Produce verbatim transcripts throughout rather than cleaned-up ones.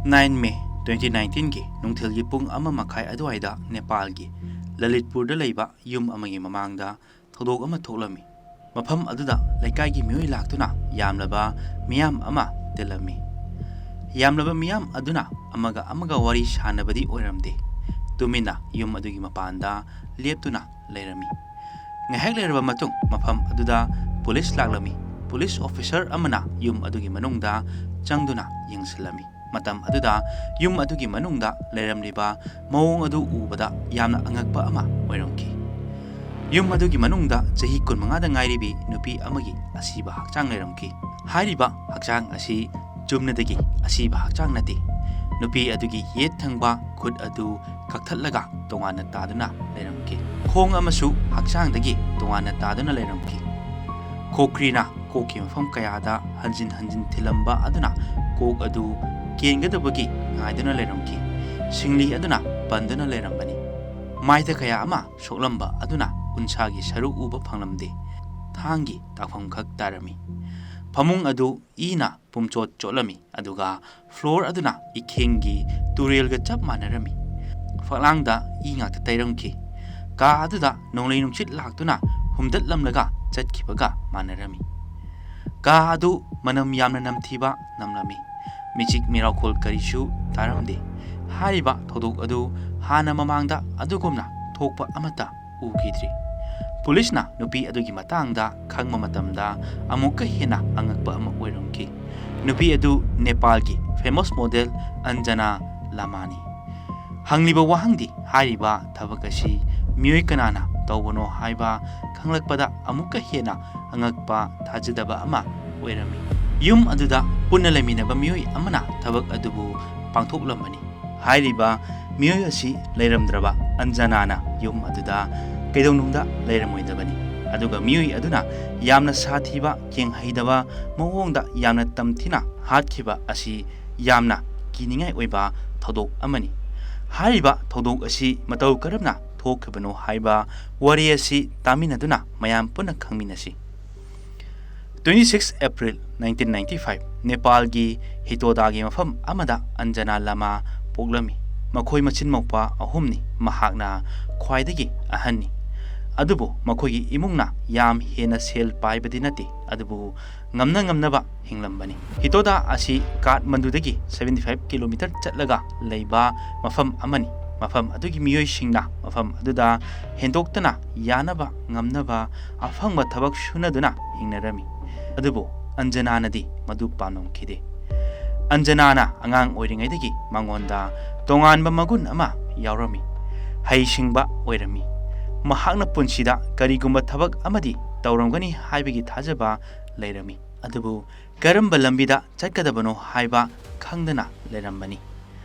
Nine May twenty ꯅꯥꯏꯟꯇꯤꯟꯒꯤ ꯅꯨꯡꯊꯤꯜꯒꯤ ꯄꯨꯡ ꯑꯃ ꯃꯈꯥꯏ ꯑꯗꯨꯋꯥꯏꯗ ꯅꯦꯄꯥꯜꯒꯤ ꯂꯂꯤꯠꯄꯨꯔꯗ ꯂꯩꯕ ꯌꯨꯝ ꯑꯃꯒꯤ ꯃꯃꯥꯡꯗ ꯊꯧꯗꯣꯛ ꯑꯃ ꯊꯣꯛꯂꯝꯃꯤ꯫ ꯃꯐꯝ ꯑꯗꯨꯗ ꯂꯩꯀꯥꯏꯒꯤ ꯃꯤꯑꯣꯏ ꯂꯥꯛꯇꯨꯅ ꯌꯥꯝꯂꯕ ꯃꯤꯌꯥꯝ ꯑꯃ ꯇꯤꯜꯂꯝꯃꯤ꯫ ꯌꯥꯝꯂꯕ ꯃꯤꯌꯥꯝ ꯑꯗꯨꯅ ꯑꯃꯒ ꯑꯃꯒ ꯋꯥꯔꯤ ꯁꯥꯟꯅꯕꯗꯤ ꯑꯣꯏꯔꯝꯗꯦ꯫ ꯇꯨꯃꯤꯟꯅ ꯌꯨꯝ ꯑꯗꯨꯒꯤ ꯃꯄꯥꯟꯗ ꯂꯦꯞꯇꯨꯅ ꯂꯩꯔꯝꯃꯤ꯫ ꯉꯥꯏꯍꯥꯛ ꯂꯩꯔꯕ ꯃꯇꯨꯡ ꯃꯐꯝ ꯑꯗꯨꯗ ꯄꯨꯂꯤꯁ ꯂꯥꯛꯂꯝꯃꯤ꯫ ꯄꯨꯂꯤꯁ ꯑꯣꯐꯤꯁꯔ ꯑꯃꯅ ꯌꯨꯝ ꯑꯗꯨꯒꯤ ꯃꯅꯨꯡꯗ ꯆꯪꯗꯨꯅ ꯌꯦꯡꯁꯤꯜꯂꯝꯃꯤ꯫ ꯃꯇꯝ ꯑꯗꯨꯗ ꯌꯨꯝ ꯑꯗꯨꯒꯤ ꯃꯅꯨꯡꯗ ꯂꯩꯔꯝꯂꯤꯕ ꯃꯑꯣꯡ ꯑꯗꯨ ꯎꯕꯗ ꯌꯥꯝꯅ ꯑꯉꯛꯄ ꯑꯃ ꯑꯣꯏꯔꯝꯈꯤ꯫ ꯌꯨꯝ ꯑꯗꯨꯒꯤ ꯃꯅꯨꯡꯗ ꯆꯍꯤ ꯀꯨꯟꯃꯉꯥꯗ ꯉꯥꯏꯔꯤꯕꯤ ꯅꯨꯄꯤ ꯑꯃꯒꯤ ꯑꯁꯤꯕ ꯍꯛꯆꯥꯡ ꯂꯩꯔꯝꯈꯤ꯫ ꯍꯥꯏꯔꯤꯕ ꯍꯛꯆꯥꯡ ꯑꯁꯤ ꯆꯨꯝꯅꯗꯒꯤ ꯑꯁꯤꯕ ꯍꯛꯆꯥꯡ ꯅꯠꯇꯦ꯫ ꯅꯨꯄꯤ ꯑꯗꯨꯒꯤ ꯌꯦꯠ ꯊꯪꯕ ꯈꯨꯠ ꯑꯗꯨ ꯀꯛꯊꯠꯂꯒ ꯇꯣꯉꯥꯟꯅ ꯇꯥꯗꯨꯅ ꯂꯩꯔꯝꯈꯤ꯫ ꯈꯣꯡ ꯑꯃꯁꯨ ꯍꯛꯆꯥꯡꯗꯒꯤ ꯇꯣꯉꯥꯟꯅ ꯇꯥꯗꯨꯅ ꯂꯩꯔꯝꯈꯤ꯫ ꯈꯣꯈ꯭ꯔꯤꯅ ꯀꯣꯛꯀꯤ ꯃꯐꯝ ꯀꯌꯥꯗ ꯍꯟꯖꯤꯟ ꯍꯟꯖꯤꯟ ꯊꯤꯜꯂꯝꯕ ꯑꯗꯨꯅ ꯀꯣꯛ ꯑꯗꯨ ꯀꯦꯟꯒꯗꯕꯒꯤ ꯉꯥꯏꯗꯨꯅ ꯂꯩꯔꯝꯈꯤ꯫ ꯁꯤꯡꯂꯤ ꯑꯗꯨꯅ ꯄꯟꯗꯨꯅ ꯂꯩꯔꯝꯕꯅꯤ꯫ ꯃꯥꯏꯗ ꯀꯌꯥ ꯑꯃ ꯁꯣꯛꯂꯝꯕ ꯑꯗꯨꯅ ꯎꯟꯁꯥꯒꯤ ꯁꯔꯨꯛ ꯎꯕ ꯐꯪꯂꯝꯗꯦ꯫ ꯊꯥꯡꯒꯤ ꯇꯥꯛꯐꯝ ꯈꯛ ꯇꯥꯔꯝꯃꯤ꯫ ꯐꯃꯨꯡ ꯑꯗꯨ ꯏꯅ ꯄꯨꯝꯆꯣꯠ ꯆꯣꯠꯂꯝꯃꯤ, ꯑꯗꯨꯒ ꯐ꯭ꯂꯣꯔ ꯑꯗꯨꯅ ꯏꯈꯦꯡꯒꯤ ꯇꯨꯔꯦꯜꯒ ꯆꯞ ꯃꯥꯟꯅꯔꯝꯃꯤ꯫ ꯐꯛꯂꯥꯡꯗ ꯏ ꯉꯥꯛꯇ ꯇꯩꯔꯝꯈꯤ꯫ ꯀꯥ ꯑꯗꯨꯗ ꯅꯣꯡꯂꯩ ꯅꯨꯡꯁꯤꯠ ꯂꯥꯛꯇꯨꯅ ꯍꯨꯝꯗꯠꯂꯝꯂꯒ ꯆꯠꯈꯤꯕꯒ ꯃꯥꯟꯅꯔꯝꯃꯤ꯫ ꯀꯥ ꯑꯗꯨ ꯃꯅꯝ ꯌꯥꯝꯅ ꯅꯝꯊꯤꯕ ꯅꯝꯂꯝꯃꯤ꯫ ꯃꯤꯆꯤꯛ ꯃꯤꯔꯥꯎꯈꯣꯜ ꯀꯔꯤꯁꯨ ꯇꯥꯔꯝꯗꯦ꯫ ꯍꯥꯏꯔꯤꯕ ꯊꯧꯗꯣꯛ ꯑꯗꯨ ꯍꯥꯟꯅ ꯃꯃꯥꯡꯗ ꯑꯗꯨꯒꯨꯝꯅ ꯊꯣꯛꯄ ꯑꯃꯠꯇ ꯎꯈꯤꯗ꯭ꯔꯤ꯫ ꯄꯨꯂꯤꯁꯅ ꯅꯨꯄꯤ ꯑꯗꯨꯒꯤ ꯃꯇꯥꯡꯗ ꯈꯪꯕ ꯃꯇꯝꯗ ꯑꯃꯨꯛꯀ ꯍꯦꯟꯅ ꯑꯉꯛꯄ ꯑꯃ ꯑꯣꯏꯔꯝꯈꯤ꯫ ꯅꯨꯄꯤ ꯑꯗꯨ ꯅꯦꯄꯥꯜꯒꯤ ꯐꯦꯃꯁ ꯃꯣꯗꯦꯜ ꯑꯟꯖꯅꯥ ꯂꯥꯃꯥꯅꯤ꯫ ꯍꯪꯂꯤꯕ ꯋꯥꯍꯪꯗꯤ, ꯍꯥꯏꯔꯤꯕ ꯊꯕꯛ ꯑꯁꯤ ꯃꯤꯑꯣꯏ ꯀꯅꯥꯅ ꯇꯧꯕꯅꯣ ꯍꯥꯏꯕ ꯈꯪꯂꯛꯄꯗ ꯑꯃꯨꯛꯀ ꯍꯦꯟꯅ ꯑꯉꯛꯄ, ꯊꯥꯖꯗꯕ ꯑꯃ ꯑꯣꯏꯔꯝꯃꯤ꯫ ꯌꯨꯝ ꯑꯗꯨꯗ ꯄꯨꯟꯅ ꯂꯩꯃꯤꯟꯅꯕ ꯃꯤꯑꯣꯏ ꯑꯃꯅ ꯊꯕꯛ ꯑꯗꯨꯕꯨ ꯄꯥꯡꯊꯣꯛꯂꯝꯕꯅꯤ꯫ ꯍꯥꯏꯔꯤꯕ ꯃꯤꯑꯣꯏ ꯑꯁꯤ ꯂꯩꯔꯝꯗ꯭ꯔꯕ ꯑꯟꯖꯅꯥꯅ ꯌꯨꯝ ꯑꯗꯨꯗ ꯀꯩꯗꯧꯅꯨꯡꯗ ꯂꯩꯔꯝꯃꯣꯏꯗꯕꯅꯤ꯫ ꯑꯗꯨꯒ ꯃꯤꯑꯣꯏ ꯑꯗꯨꯅ ꯌꯥꯝꯅ ꯁꯥꯊꯤꯕ, ꯌꯦꯡꯍꯩꯗꯕ ꯃꯑꯣꯡꯗ ꯌꯥꯝꯅ ꯇꯝꯊꯤꯅ ꯍꯥꯠꯈꯤꯕ ꯑꯁꯤ ꯌꯥꯝꯅ ꯀꯤꯅꯤꯡꯉꯥꯏ ꯑꯣꯏꯕ ꯊꯧꯗꯣꯛ ꯑꯃꯅꯤ꯫ ꯍꯥꯏꯔꯤꯕ ꯊꯧꯗꯣꯛ ꯑꯁꯤ ꯃꯇꯧ ꯀꯔꯝꯅ ꯊꯣꯛꯈꯤꯕꯅꯣ ꯍꯥꯏꯕ ꯋꯥꯔꯤ ꯑꯁꯤ ꯇꯥꯃꯤꯟꯅꯗꯨꯅ ꯃꯌꯥꯝ ꯄꯨꯟꯅ ꯈꯪꯃꯤꯟꯅꯁꯤ꯫ Twenty six April nineteen ninety five, ꯅꯦꯄꯥꯜꯒꯤ ꯍꯤꯇꯣꯗꯥꯒꯤ ꯃꯐꯝ ꯑꯃꯗ ꯑꯟꯖꯅꯥ ꯂꯃꯥ ꯄꯣꯛꯂꯝꯃꯤ꯫ ꯃꯈꯣꯏ ꯃꯆꯤꯟ ꯃꯧꯄꯥ ꯑꯍꯨꯝꯅꯤ꯫ ꯃꯍꯥꯛꯅ ꯈ꯭ꯋꯥꯏꯗꯒꯤ ꯑꯍꯟꯅꯤ꯫ ꯑꯗꯨꯕꯨ ꯃꯈꯣꯏꯒꯤ ꯏꯃꯨꯡꯅ ꯌꯥꯝ ꯍꯦꯟꯅ ꯁꯦꯜ ꯄꯥꯏꯕꯗꯤ ꯅꯠꯇꯦ, ꯑꯗꯨꯕꯨ ꯉꯝꯅ ꯉꯝꯅꯕ ꯍꯤꯡꯂꯝꯕꯅꯤ꯫ ꯍꯤꯇꯣꯗꯥ ꯑꯁꯤ ꯀꯥꯊꯃꯟꯗꯨꯗꯒꯤ seventy five kilometer ꯆꯠꯂꯒ ꯂꯩꯕ ꯃꯐꯝ ꯑꯃꯅꯤ꯫ ꯃꯐꯝ ꯑꯗꯨꯒꯤ ꯃꯤꯑꯣꯏꯁꯤꯡꯅ ꯃꯐꯝ ꯑꯗꯨꯗ ꯍꯦꯟꯗꯣꯛꯇꯅ ꯌꯥꯅꯕ ꯉꯝꯅꯕ ꯑꯐꯪꯕ ꯊꯕꯛ ꯁꯨꯅꯗꯨꯅ ꯍꯤꯡꯅꯔꯝꯃꯤ꯫ ꯑꯗꯨꯕꯨ ꯑꯟꯖꯅꯥꯅꯗꯤ ꯃꯗꯨ ꯄꯥꯝꯂꯝꯈꯤꯗꯦ꯫ ꯑꯟꯖꯅꯥꯅ ꯑꯉꯥꯡ ꯑꯣꯏꯔꯤꯉꯩꯗꯒꯤ ꯃꯉꯣꯟꯗ ꯇꯣꯉꯥꯟꯕ ꯃꯒꯨꯟ ꯑꯃ ꯌꯥꯎꯔꯝꯃꯤ꯫ ꯍꯩꯁꯤꯡꯕ ꯑꯣꯏꯔꯝꯃꯤ꯫ ꯃꯍꯥꯛꯅ ꯄꯨꯟꯁꯤꯗ ꯀꯔꯤꯒꯨꯝꯕ ꯊꯕꯛ ꯑꯃꯗꯤ ꯇꯧꯔꯝꯒꯅꯤ ꯍꯥꯏꯕꯒꯤ ꯊꯥꯖꯕ ꯂꯩꯔꯝꯃꯤ꯫ ꯑꯗꯨꯕꯨ ꯀꯔꯝꯕ ꯂꯝꯕꯤꯗ ꯆꯠꯀꯗꯕꯅꯣ ꯍꯥꯏꯕ ꯈꯪꯗꯅ ꯂꯩꯔꯝꯕꯅꯤ꯫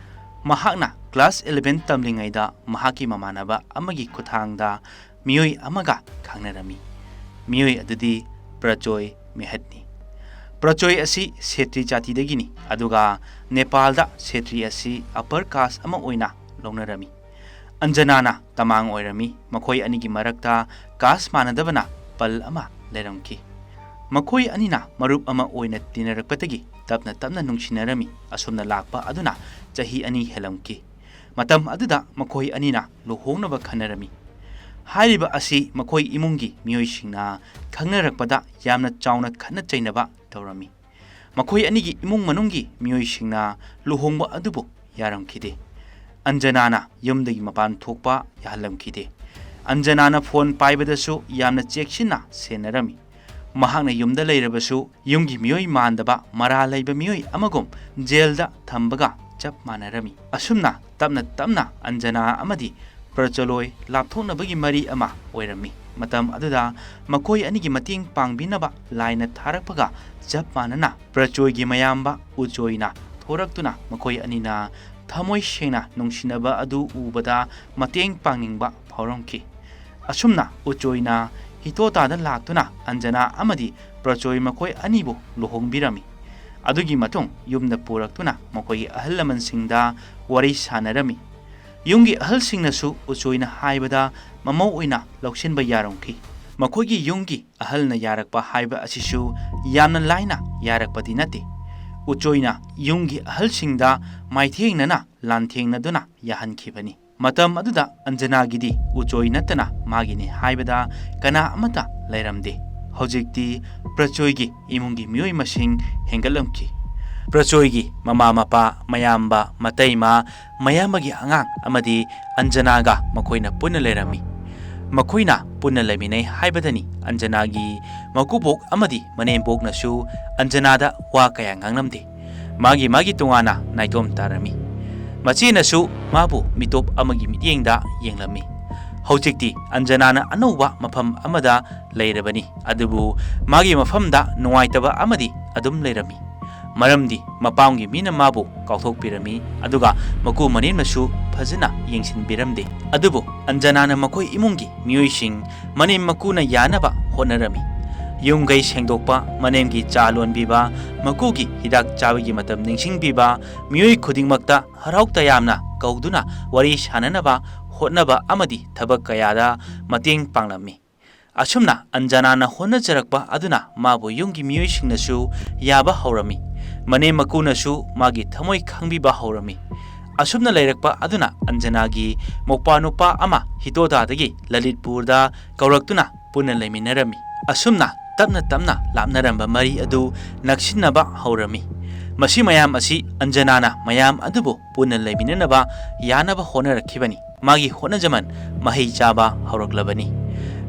ꯃꯍꯥꯛꯅ class eleven ꯇꯝꯂꯤꯉꯩꯗ ꯃꯍꯥꯛꯀꯤ ꯃꯃꯥꯟꯅꯕ ꯑꯃꯒꯤ ꯈꯨꯠꯊꯥꯡꯗ ꯃꯤꯑꯣꯏ ꯑꯃꯒ ꯈꯪꯅꯔꯝꯃꯤ꯫ ꯃꯤꯑꯣꯏ ꯑꯗꯨꯗꯤ ꯄ꯭ꯔꯆꯣꯏ ꯃꯦꯍꯠꯅꯤ꯫ ꯄ꯭ꯔꯆꯣꯏ ꯑꯁꯤ ꯁꯦꯇ꯭ꯔꯤ ꯖꯥꯇꯤꯗꯒꯤꯅꯤ, ꯑꯗꯨꯒ ꯅꯦꯄꯥꯜꯗ ꯁꯦꯇ꯭ꯔꯤ ꯑꯁꯤ upper caste ꯑꯃ ꯑꯣꯏꯅ ꯂꯧꯅꯔꯝꯃꯤ꯫ ꯑꯟꯖꯅꯥꯅ ꯇꯃꯥꯡ ꯑꯣꯏꯔꯝꯃꯤ꯫ ꯃꯈꯣꯏ ꯑꯅꯤꯒꯤ ꯃꯔꯛꯇ caste ꯃꯥꯟꯅꯗꯕꯅ ꯄꯜ ꯑꯃ ꯂꯩꯔꯝꯈꯤ꯫ ꯃꯈꯣꯏ ꯑꯅꯤꯅ ꯃꯔꯨꯞ ꯑꯃ ꯑꯣꯏꯅ ꯇꯤꯟꯅꯔꯛꯄꯗꯒꯤ ꯇꯞꯅ ꯇꯞꯅ ꯅꯨꯡꯁꯤꯅꯔꯝꯃꯤ꯫ ꯑꯁꯨꯝꯅ ꯂꯥꯛꯄ ꯑꯗꯨꯅ ꯆꯍꯤ ꯑꯅꯤ ꯍꯦꯜꯂꯝꯈꯤ꯫ ꯃꯇꯝ ꯑꯗꯨꯗ ꯃꯈꯣꯏ ꯑꯅꯤꯅ ꯂꯨꯍꯣꯡꯅꯕ ꯈꯟꯅꯔꯝꯃꯤ꯫ ꯍꯥꯏꯔꯤꯕ ꯑꯁꯤ ꯃꯈꯣꯏ ꯏꯃꯨꯡꯒꯤ ꯃꯤꯑꯣꯏꯁꯤꯡꯅ ꯈꯪꯅꯔꯛꯄꯗ ꯌꯥꯝꯅ ꯆꯥꯎꯅ ꯈꯠꯅ ꯆꯩꯅꯕ ꯇꯧꯔꯝꯃꯤ꯫ ꯃꯈꯣꯏ ꯑꯅꯤꯒꯤ ꯏꯃꯨꯡ ꯃꯅꯨꯡꯒꯤ ꯃꯤꯑꯣꯏꯁꯤꯡꯅ ꯂꯨꯍꯣꯡꯕ ꯑꯗꯨꯕꯨ ꯌꯥꯔꯝꯈꯤꯗꯦ꯫ ꯑꯟꯖꯅꯥꯅ ꯌꯨꯝꯗꯒꯤ ꯃꯄꯥꯟ ꯊꯣꯛꯄ ꯌꯥꯍꯜꯂꯝꯈꯤꯗꯦ꯫ ꯑꯟꯖꯅꯥꯅ phone ꯄꯥꯏꯕꯗꯁꯨ ꯌꯥꯝꯅ ꯆꯦꯛꯁꯤꯟꯅ ꯁꯦꯟꯅꯔꯝꯃꯤ꯫ ꯃꯍꯥꯛꯅ ꯌꯨꯝꯗ ꯂꯩꯔꯕꯁꯨ ꯌꯨꯝꯒꯤ ꯃꯤꯑꯣꯏ ꯃꯥꯟꯗꯕ, ꯃꯔꯥꯜ ꯂꯩꯕ ꯃꯤꯑꯣꯏ ꯑꯃꯒꯨꯝ ꯖꯦꯜꯗ ꯊꯝꯕꯒ ꯆꯞ ꯃꯥꯟꯅꯔꯝꯃꯤ꯫ ꯑꯁꯨꯝꯅ ꯇꯞꯅ ꯇꯞꯅ ꯑꯟꯖꯅꯥ ꯑꯃꯗꯤ ꯄ꯭ꯔꯆꯣꯏ ꯂꯥꯞꯊꯣꯛꯅꯕꯒꯤ ꯃꯔꯤ ꯑꯃ ꯑꯣꯏꯔꯝꯃꯤ꯫ ꯃꯇꯝ ꯑꯗꯨꯗ ꯃꯈꯣꯏ ꯑꯅꯤꯒꯤ ꯃꯇꯦꯡ ꯄꯥꯡꯕꯤꯅꯕ ꯂꯥꯏꯅ ꯊꯥꯔꯛꯄꯒ ꯆꯞ ꯃꯥꯟꯅꯅ ꯄ꯭ꯔꯆꯣꯏꯒꯤ ꯃꯌꯥꯝꯕ ꯎꯆꯣꯏꯅ ꯊꯣꯔꯛꯇꯨꯅ ꯃꯈꯣꯏ ꯑꯅꯤꯅ ꯊꯃꯣꯏ ꯁꯦꯡꯅ ꯅꯨꯡꯁꯤꯅꯕ ꯑꯗꯨ ꯎꯕꯗ ꯃꯇꯦꯡ ꯄꯥꯡꯅꯤꯡꯕ ꯐꯥꯎꯔꯝꯈꯤ꯫ ꯑꯁꯨꯝꯅ ꯎꯆꯣꯏꯅ ꯍꯤꯇꯣꯇꯥꯗ ꯂꯥꯛꯇꯨꯅ ꯑꯟꯖꯅꯥ ꯑꯃꯗꯤ ꯄ꯭ꯔꯆꯣꯏ ꯃꯈꯣꯏ ꯑꯅꯤꯕꯨ ꯂꯨꯍꯣꯡꯕꯤꯔꯝꯃꯤ꯫ ꯑꯗꯨꯒꯤ ꯃꯇꯨꯡ ꯌꯨꯝꯗ ꯄꯨꯔꯛꯇꯨꯅ ꯃꯈꯣꯏꯒꯤ ꯑꯍꯜ ꯂꯃꯟꯁꯤꯡꯗ ꯋꯥꯔꯤ ꯁꯥꯟꯅꯔꯝꯃꯤ꯫ ꯌꯨꯝꯒꯤ ꯑꯍꯜꯁꯤꯡꯅꯁꯨ ꯎꯆꯣꯏꯅ ꯍꯥꯏꯕꯗ ꯃꯃꯧ ꯑꯣꯏꯅ ꯂꯧꯁꯤꯟꯕ ꯌꯥꯔꯝꯈꯤ꯫ ꯃꯈꯣꯏꯒꯤ ꯌꯨꯝꯒꯤ ꯑꯍꯜꯅ ꯌꯥꯔꯛꯄ ꯍꯥꯏꯕ ꯑꯁꯤꯁꯨ ꯌꯥꯝꯅ ꯂꯥꯏꯅ ꯌꯥꯔꯛꯄꯗꯤ ꯅꯠꯇꯦ꯫ ꯎꯆꯣꯏꯅ ꯌꯨꯝꯒꯤ ꯑꯍꯜꯁꯤꯡꯗ ꯃꯥꯏꯊꯦꯡꯅꯅ ꯂꯥꯟꯊꯦꯡꯅꯗꯨꯅ ꯌꯥꯍꯟꯈꯤꯕꯅꯤ꯫ ꯃꯇꯝ ꯑꯗꯨꯗ ꯑꯟꯖꯅꯥꯒꯤꯗꯤ ꯎꯆꯣꯏ ꯅꯠꯇꯅ ꯃꯥꯒꯤꯅꯤ ꯍꯥꯏꯕꯗ ꯀꯅꯥ ꯑꯃꯠꯇ ꯂꯩꯔꯝꯗꯦ꯫ ꯍꯧꯖꯤꯛꯇꯤ ꯄ꯭ꯔꯆꯣꯏꯒꯤ ꯏꯃꯨꯡꯒꯤ ꯃꯤꯑꯣꯏ ꯃꯁꯤꯡ ꯍꯦꯟꯒꯠꯂꯝꯈꯤ꯫ ꯄ꯭ꯔꯆꯣꯏꯒꯤ ꯃꯃꯥ ꯃꯄꯥ, ꯃꯌꯥꯝꯕ, ꯃꯇꯩꯃ, ꯃꯌꯥꯝꯕꯒꯤ ꯑꯉꯥꯡ ꯑꯃꯗꯤ ꯑꯟꯖꯅꯥꯒ ꯃꯈꯣꯏꯅ ꯄꯨꯟꯅ ꯂꯩꯔꯝꯃꯤ꯫ ꯃꯈꯣꯏꯅ ꯄꯨꯟꯅ ꯂꯩꯃꯤꯟꯅꯩ ꯍꯥꯏꯕꯗꯅꯤ ꯑꯟꯖꯅꯥꯒꯤ ꯃꯀꯨꯕꯣꯛ ꯑꯃꯗꯤ ꯃꯅꯦꯝꯕꯣꯛꯅꯁꯨ ꯑꯟꯖꯅꯥꯗ ꯋꯥ ꯀꯌꯥ ꯉꯥꯡꯂꯝꯗꯦ꯫ ꯃꯥꯒꯤ ꯃꯥꯒꯤ ꯇꯣꯉꯥꯟꯅ ꯅꯥꯏꯇꯣꯝ ꯇꯥꯔꯝꯃꯤ꯫ ꯃꯆꯦꯅꯁꯨ ꯃꯥꯕꯨ ꯃꯤꯇꯣꯞ ꯑꯃꯒꯤ ꯃꯤꯠꯌꯦꯡꯗ ꯌꯦꯡꯂꯝꯃꯤ꯫ ꯍꯧꯖꯤꯛꯇꯤ ꯑꯟꯖꯅꯥꯅ ꯑꯅꯧꯕ ꯃꯐꯝ ꯑꯃꯗ ꯂꯩꯔꯕꯅꯤ, ꯑꯗꯨꯕꯨ ꯃꯥꯒꯤ ꯃꯐꯝꯗ ꯅꯨꯡꯉꯥꯏꯇꯕ ꯑꯃꯗꯤ ꯑꯗꯨꯝ ꯂꯩꯔꯝꯃꯤ꯫ ꯃꯔꯝꯗꯤ ꯃꯄꯥꯝꯒꯤ ꯃꯤꯅ ꯃꯥꯕꯨ ꯀꯥꯎꯊꯣꯛꯄꯤꯔꯝꯃꯤ, ꯑꯗꯨꯒ ꯃꯀꯨ ꯃꯅꯦꯝꯅꯁꯨ ꯐꯖꯅ ꯌꯦꯡꯁꯤꯟꯕꯤꯔꯝꯗꯦ꯫ ꯑꯗꯨꯕꯨ ꯑꯟꯖꯅꯥꯅ ꯃꯈꯣꯏ ꯏꯃꯨꯡꯒꯤ ꯃꯤꯑꯣꯏꯁꯤꯡ, ꯃꯅꯦꯝ ꯃꯀꯨꯅ ꯌꯥꯅꯕ ꯍꯣꯠꯅꯔꯝꯃꯤ꯫ ꯌꯨꯝ ꯀꯩ ꯁꯦꯡꯗꯣꯛꯄ, ꯃꯅꯦꯝꯒꯤ ꯆꯥ ꯂꯣꯟꯕꯤꯕ, ꯃꯀꯨꯒꯤ ꯍꯤꯗꯥꯛ ꯆꯥꯕꯒꯤ ꯃꯇꯝ ꯅꯤꯡꯁꯤꯡꯕꯤꯕ, ꯃꯤꯑꯣꯏ ꯈꯨꯗꯤꯡꯃꯛꯇ ꯍꯔꯥꯎ ꯇꯌꯥꯝꯅ ꯀꯧꯗꯨꯅ ꯋꯥꯔꯤ ꯁꯥꯅꯅꯕ ꯍꯣꯠꯅꯕ ꯑꯃꯗꯤ ꯊꯕꯛ ꯀꯌꯥꯗ ꯃꯇꯦꯡ ꯄꯥꯡꯂꯝꯃꯤ꯫ ꯑꯁꯨꯝꯅ ꯑꯟꯖꯅꯥꯅ ꯍꯣꯠꯅꯖꯔꯛꯄ ꯑꯗꯨꯅ ꯃꯥꯕꯨ ꯌꯨꯝꯒꯤ ꯃꯤꯑꯣꯏꯁꯤꯡꯅꯁꯨ ꯌꯥꯕ ꯍꯧꯔꯝꯃꯤ꯫ ꯃꯅꯦꯝ ꯃꯀꯨꯅꯁꯨ ꯃꯥꯒꯤ ꯊꯃꯣꯏ ꯈꯪꯕꯤꯕ ꯍꯧꯔꯝꯃꯤ꯫ ꯑꯁꯨꯝꯅ ꯂꯩꯔꯛꯄ ꯑꯗꯨꯅ ꯑꯟꯖꯅꯥꯒꯤ ꯃꯧꯄꯥ ꯅꯨꯄꯥ ꯑꯃ ꯍꯤꯇꯣꯗꯥꯗꯒꯤ ꯂꯂꯤꯠꯄꯨꯔꯗ ꯀꯧꯔꯛꯇꯨꯅ ꯄꯨꯟꯅ ꯂꯩꯃꯤꯟꯅꯔꯝꯃꯤ꯫ ꯑꯁꯨꯝꯅ ꯇꯞꯅ ꯇꯞꯅ ꯂꯥꯞꯅꯔꯝꯕ ꯃꯔꯤ ꯑꯗꯨ ꯅꯛꯁꯤꯟꯅꯕ ꯍꯧꯔꯝꯃꯤ꯫ ꯃꯁꯤ ꯃꯌꯥꯝ ꯑꯁꯤ ꯑꯟꯖꯅꯥꯅ ꯃꯌꯥꯝ ꯑꯗꯨꯕꯨ ꯄꯨꯟꯅ ꯂꯩꯃꯤꯟꯅꯅꯕ ꯌꯥꯅꯕ ꯍꯣꯠꯅꯔꯛꯈꯤꯕꯅꯤ꯫ ꯃꯥꯒꯤ ꯍꯣꯠꯅꯖꯃꯟ ꯃꯍꯩ ꯆꯥꯕ ꯍꯧꯔꯛꯂꯕꯅꯤ꯫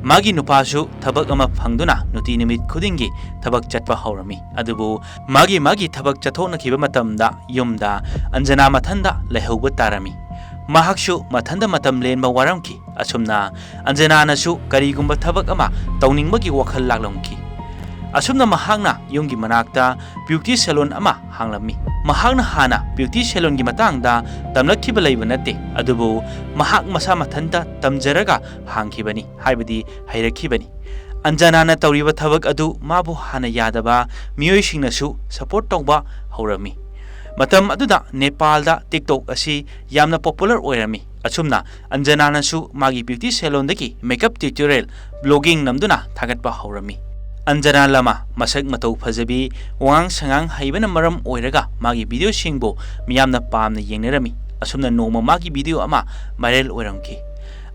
ꯃꯥꯒꯤ ꯅꯨꯄꯥꯁꯨ ꯊꯕꯛ ꯑꯃ ꯐꯪꯗꯨꯅ ꯅꯨꯡꯇꯤ ꯅꯨꯃꯤꯠ ꯈꯨꯗꯤꯡꯒꯤ ꯊꯕꯛ ꯆꯠꯄ ꯍꯧꯔꯝꯃꯤ꯫ ꯑꯗꯨꯕꯨ ꯃꯥꯒꯤ ꯃꯥꯒꯤ ꯊꯕꯛ ꯆꯠꯊꯣꯛꯅꯈꯤꯕ ꯃꯇꯝꯗ ꯌꯨꯝꯗ ꯑꯟꯖꯅꯥ ꯃꯊꯟꯗ ꯂꯩꯍꯧꯕ ꯇꯥꯔꯝꯃꯤ꯫ ꯃꯍꯥꯛꯁꯨ ꯃꯊꯟꯗ ꯃꯇꯝ ꯂꯦꯟꯕ ꯋꯥꯔꯝꯈꯤ꯫ ꯑꯁꯨꯝꯅ ꯑꯟꯖꯅꯥꯅꯁꯨ ꯀꯔꯤꯒꯨꯝꯕ ꯊꯕꯛ ꯑꯃ ꯇꯧꯅꯤꯡꯕꯒꯤ ꯋꯥꯈꯜ ꯂꯥꯛꯂꯝꯈꯤ꯫ ꯑꯁꯨꯝꯅ ꯃꯍꯥꯛꯅ ꯌꯨꯝꯒꯤ ꯃꯅꯥꯛꯇ ꯕ꯭ꯌꯨꯇꯤ ꯁꯦꯂꯣꯟ ꯑꯃ ꯍꯥꯡꯂꯝꯃꯤ꯫ ꯃꯍꯥꯛꯅ ꯍꯥꯟꯅ ꯕ꯭ꯌꯨꯇꯤ ꯁꯦꯂꯣꯟꯒꯤ ꯃꯇꯥꯡꯗ ꯇꯝꯂꯛꯈꯤꯕ ꯂꯩꯕ ꯅꯠꯇꯦ, ꯑꯗꯨꯕꯨ ꯃꯍꯥꯛ ꯃꯁꯥ ꯃꯊꯟꯇ ꯇꯝꯖꯔꯒ ꯍꯥꯡꯈꯤꯕꯅꯤ, ꯍꯥꯏꯕꯗꯤ ꯍꯩꯔꯛꯈꯤꯕꯅꯤ꯫ ꯑꯟꯖꯅꯥꯅ ꯇꯧꯔꯤꯕ ꯊꯕꯛ ꯑꯗꯨ ꯃꯥꯕꯨ ꯍꯥꯟꯅ ꯌꯥꯗꯕ ꯃꯤꯑꯣꯏꯁꯤꯡꯅꯁꯨ ꯁꯄꯣꯔꯠ ꯇꯧꯕ ꯍꯧꯔꯝꯃꯤ꯫ ꯃꯇꯝ ꯑꯗꯨꯗ ꯅꯦꯄꯥꯜꯗ TikTok ꯑꯁꯤ ꯌꯥꯝꯅ ꯄꯣꯄꯨꯂꯔ ꯑꯣꯏꯔꯝꯃꯤ꯫ ꯑꯁꯨꯝꯅ ꯑꯟꯖꯅꯥꯅꯁꯨ ꯃꯥꯒꯤ beauty salonꯗꯒꯤ makeup tutorial vlogging ꯅꯝꯗꯨꯅ ꯊꯥꯒꯠꯄ ꯍꯧꯔꯝꯃꯤ꯫ ꯑꯟꯖꯅꯥ ꯂꯃꯥ ꯃꯁꯛ ꯃꯇꯧ ꯐꯖꯕꯤ, ꯋꯥꯉꯥꯡ ꯁꯉꯥꯡ ꯍꯩꯕꯅ ꯃꯔꯝ ꯑꯣꯏꯔꯒ ꯃꯥꯒꯤ videoꯁꯤꯡꯕꯨ ꯃꯤꯌꯥꯝꯅ ꯄꯥꯝꯅ ꯌꯦꯡꯅꯔꯝꯃꯤ꯫ ꯑꯁꯨꯝꯅ ꯅꯣꯡꯃ ꯃꯥꯒꯤ video ꯑꯃ viral ꯑꯣꯏꯔꯝꯈꯤ꯫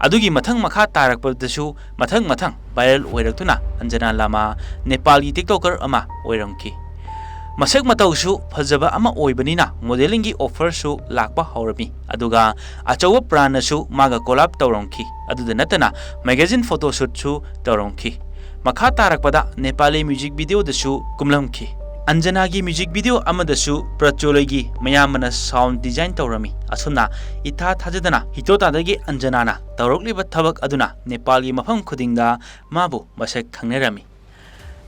ꯑꯗꯨꯒꯤ ꯃꯊꯪ ꯃꯈꯥ ꯇꯥꯔꯛꯄꯗꯁꯨ ꯃꯊꯪ ꯃꯊꯪ viral ꯑꯣꯏꯔꯛꯇꯨꯅ ꯑꯟꯖꯅꯥ ꯂꯃꯥ ꯅꯦꯄꯥꯜꯒꯤ TikToker ꯑꯃ ꯑꯣꯏꯔꯝꯈꯤ꯫ ꯃꯁꯛ ꯃꯇꯧꯁꯨ ꯐꯖꯕ ꯑꯃ ꯑꯣꯏꯕꯅꯤꯅ modelingꯒꯤ offerꯁꯨ ꯂꯥꯛꯄ ꯍꯧꯔꯝꯃꯤ꯫ ꯑꯗꯨꯒ ꯑꯆꯧꯕ brandꯅꯁꯨ ꯃꯥꯒ collab ꯇꯧꯔꯝꯈꯤ꯫ ꯑꯗꯨꯗ ꯅꯠꯇꯅ magazine photoshootꯁꯨ ꯇꯧꯔꯝꯈꯤ꯫ ꯃꯈꯥ ꯇꯥꯔꯛꯄꯗ ꯅꯦꯄꯥꯂꯤ music videoꯗꯁꯨ ꯀꯨꯝꯂꯝꯈꯤ꯫ ꯑꯟꯖꯅꯥꯒꯤ music video ꯑꯃꯗꯁꯨ ꯄ꯭ꯔꯆꯣꯂꯣꯏꯒꯤ ꯃꯌꯥꯝꯕꯅ sound design ꯇꯧꯔꯝꯃꯤ꯫ ꯑꯁꯨꯝꯅ ꯏꯊꯥ ꯊꯥꯖꯗꯅ ꯍꯤꯇꯣꯇꯥꯗꯒꯤ ꯑꯟꯖꯅꯥꯅ ꯇꯧꯔꯛꯂꯤꯕ ꯊꯕꯛ ꯑꯗꯨꯅ ꯅꯦꯄꯥꯜꯒꯤ ꯃꯐꯝ ꯈꯨꯗꯤꯡꯗ ꯃꯥꯕꯨ ꯃꯁꯛ ꯈꯪꯅꯔꯝꯃꯤ꯫